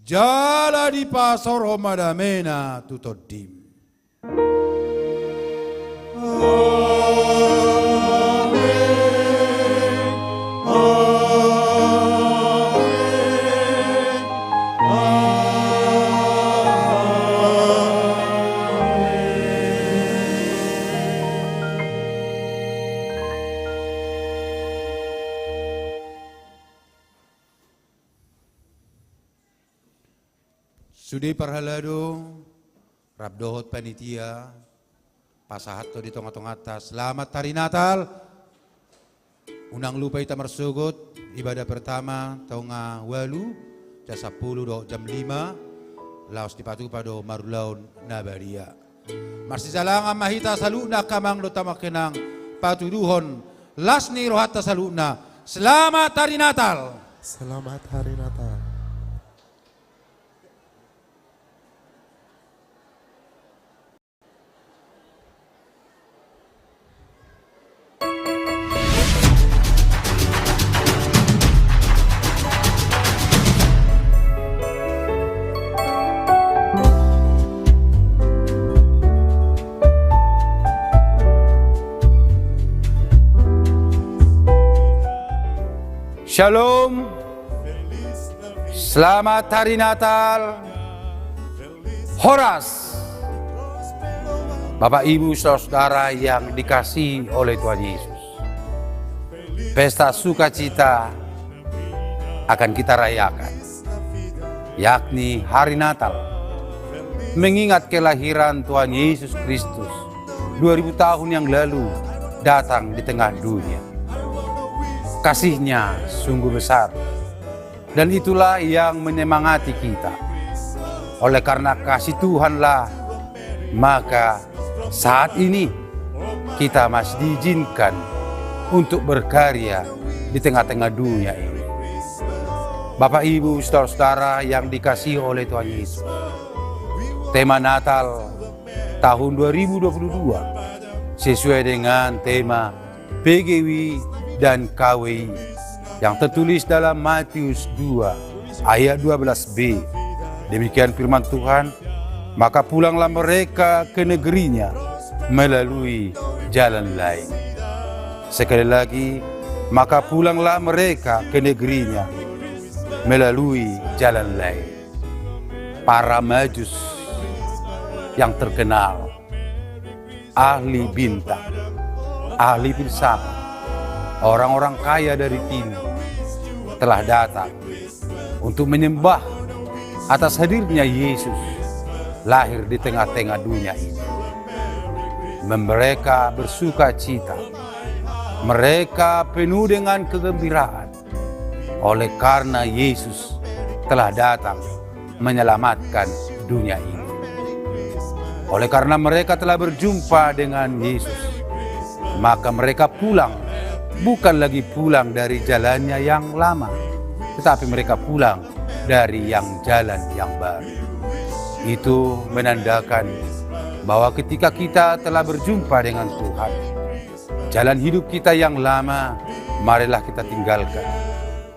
jala dipasaorhon ma damena tu tondim. Amen. Amen. Amen. Sude parhalado, rap dohot panitia, pasahathon di tongatonganta selamat hari Natal. Unang lupa hita marsogot, ibadah pertama tonga ualu, jam sampulu dohot jam lima, laos dipatupa do marulaon na badia. Marsijalangan ma hita saluhutna angka amang dohot amang inang, patuduhon las ni rohanta saluhutna. Selamat hari Natal. Selamat hari Natal. Shalom. Selamat hari Natal. Horas. Bapak, Ibu, saudara-saudara yang dikasihi oleh Tuhan Yesus, pesta sukacita akan kita rayakan, yakni hari Natal, mengingat kelahiran Tuhan Yesus Kristus dua ribu tahun yang lalu datang di tengah dunia. Kasih-Nya sungguh besar. Dan itulah yang menyemangati kita. Oleh karena kasih Tuhanlah, maka saat ini kita masih diizinkan untuk berkarya di tengah-tengah dunia ini. Bapak, Ibu, saudara-saudara yang dikasihi oleh Tuhan Yesus, tema Natal tahun dua ribu dua puluh dua sesuai dengan tema P G W I dan K W I yang tertulis dalam Matius dua ayat dua belas b. Demikian firman Tuhan, "Maka pulanglah mereka ke negerinya melalui jalan lain." Sekali lagi, "Maka pulanglah mereka ke negerinya melalui jalan lain." Para Majus yang terkenal, ahli bintang, ahli filsafat, orang-orang kaya dari timur telah datang untuk menyembah atas hadirnya Yesus lahir di tengah-tengah dunia ini. Mereka bersuka cita, mereka penuh dengan kegembiraan oleh karena Yesus telah datang menyelamatkan dunia ini. Oleh karena mereka telah berjumpa dengan Yesus, maka mereka pulang, bukan lagi pulang dari jalannya yang lama, tetapi mereka pulang dari yang jalan yang baru. Itu menandakan bahwa ketika kita telah berjumpa dengan Tuhan, jalan hidup kita yang lama, marilah kita tinggalkan.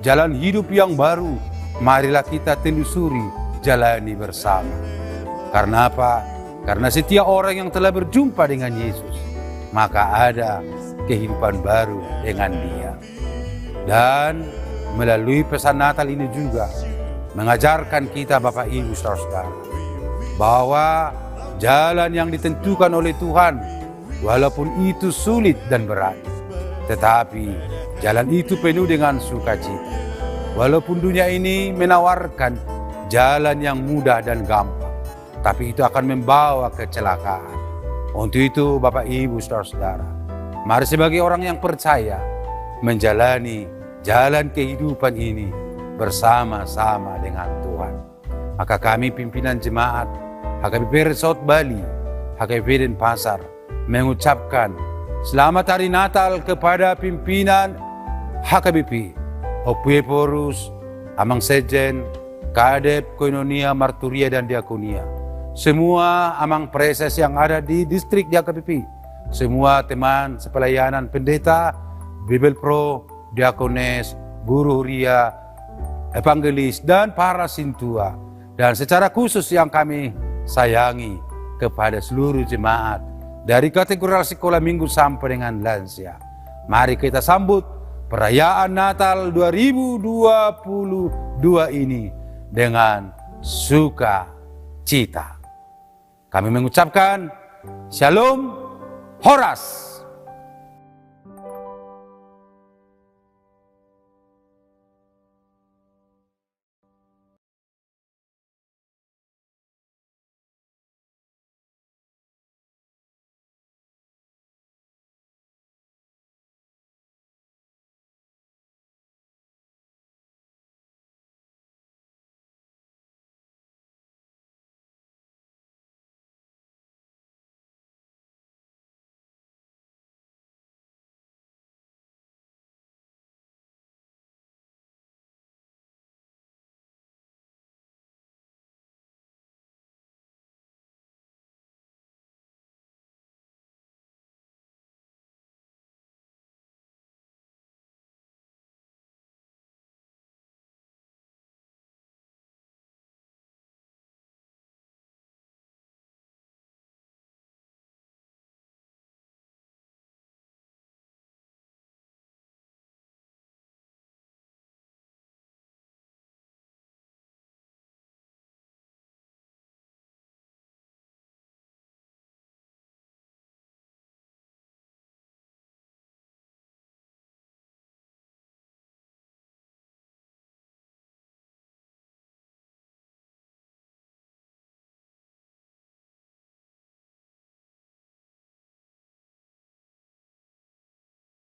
Jalan hidup yang baru, marilah kita telusuri, jalani bersama. Karena apa? Karena setiap orang yang telah berjumpa dengan Yesus, maka ada kehidupan baru dengan Dia. Dan melalui pesan Natal ini juga mengajarkan kita, Bapak, Ibu, saudara-saudara, bahwa jalan yang ditentukan oleh Tuhan, walaupun itu sulit dan berat, tetapi jalan itu penuh dengan sukacita. Walaupun dunia ini menawarkan jalan yang mudah dan gampang, tapi itu akan membawa kecelakaan. Untuk itu, Bapak, Ibu, saudara-saudara, mari sebagai orang yang percaya menjalani jalan kehidupan ini bersama-sama dengan Tuhan. Maka kami pimpinan jemaat H K B P Resort Bali, H K B P Denpasar, mengucapkan selamat hari Natal kepada pimpinan H K B P, Ompu Ephorus, Amang Sekjen, Kadep, Koinonia, Marturia, dan Diakonia, semua Amang Praeses yang ada di distrik di H K B P, semua teman sepelayanan, pendeta, Bibelvrouw, diakones, guru huria, evangelis, dan para sintua. Dan secara khusus yang kami sayangi kepada seluruh jemaat dari Katedral Sekolah Minggu sampai dengan lansia. Mari kita sambut perayaan Natal dua ribu dua puluh dua ini dengan sukacita. Kami mengucapkan Shalom, Horas.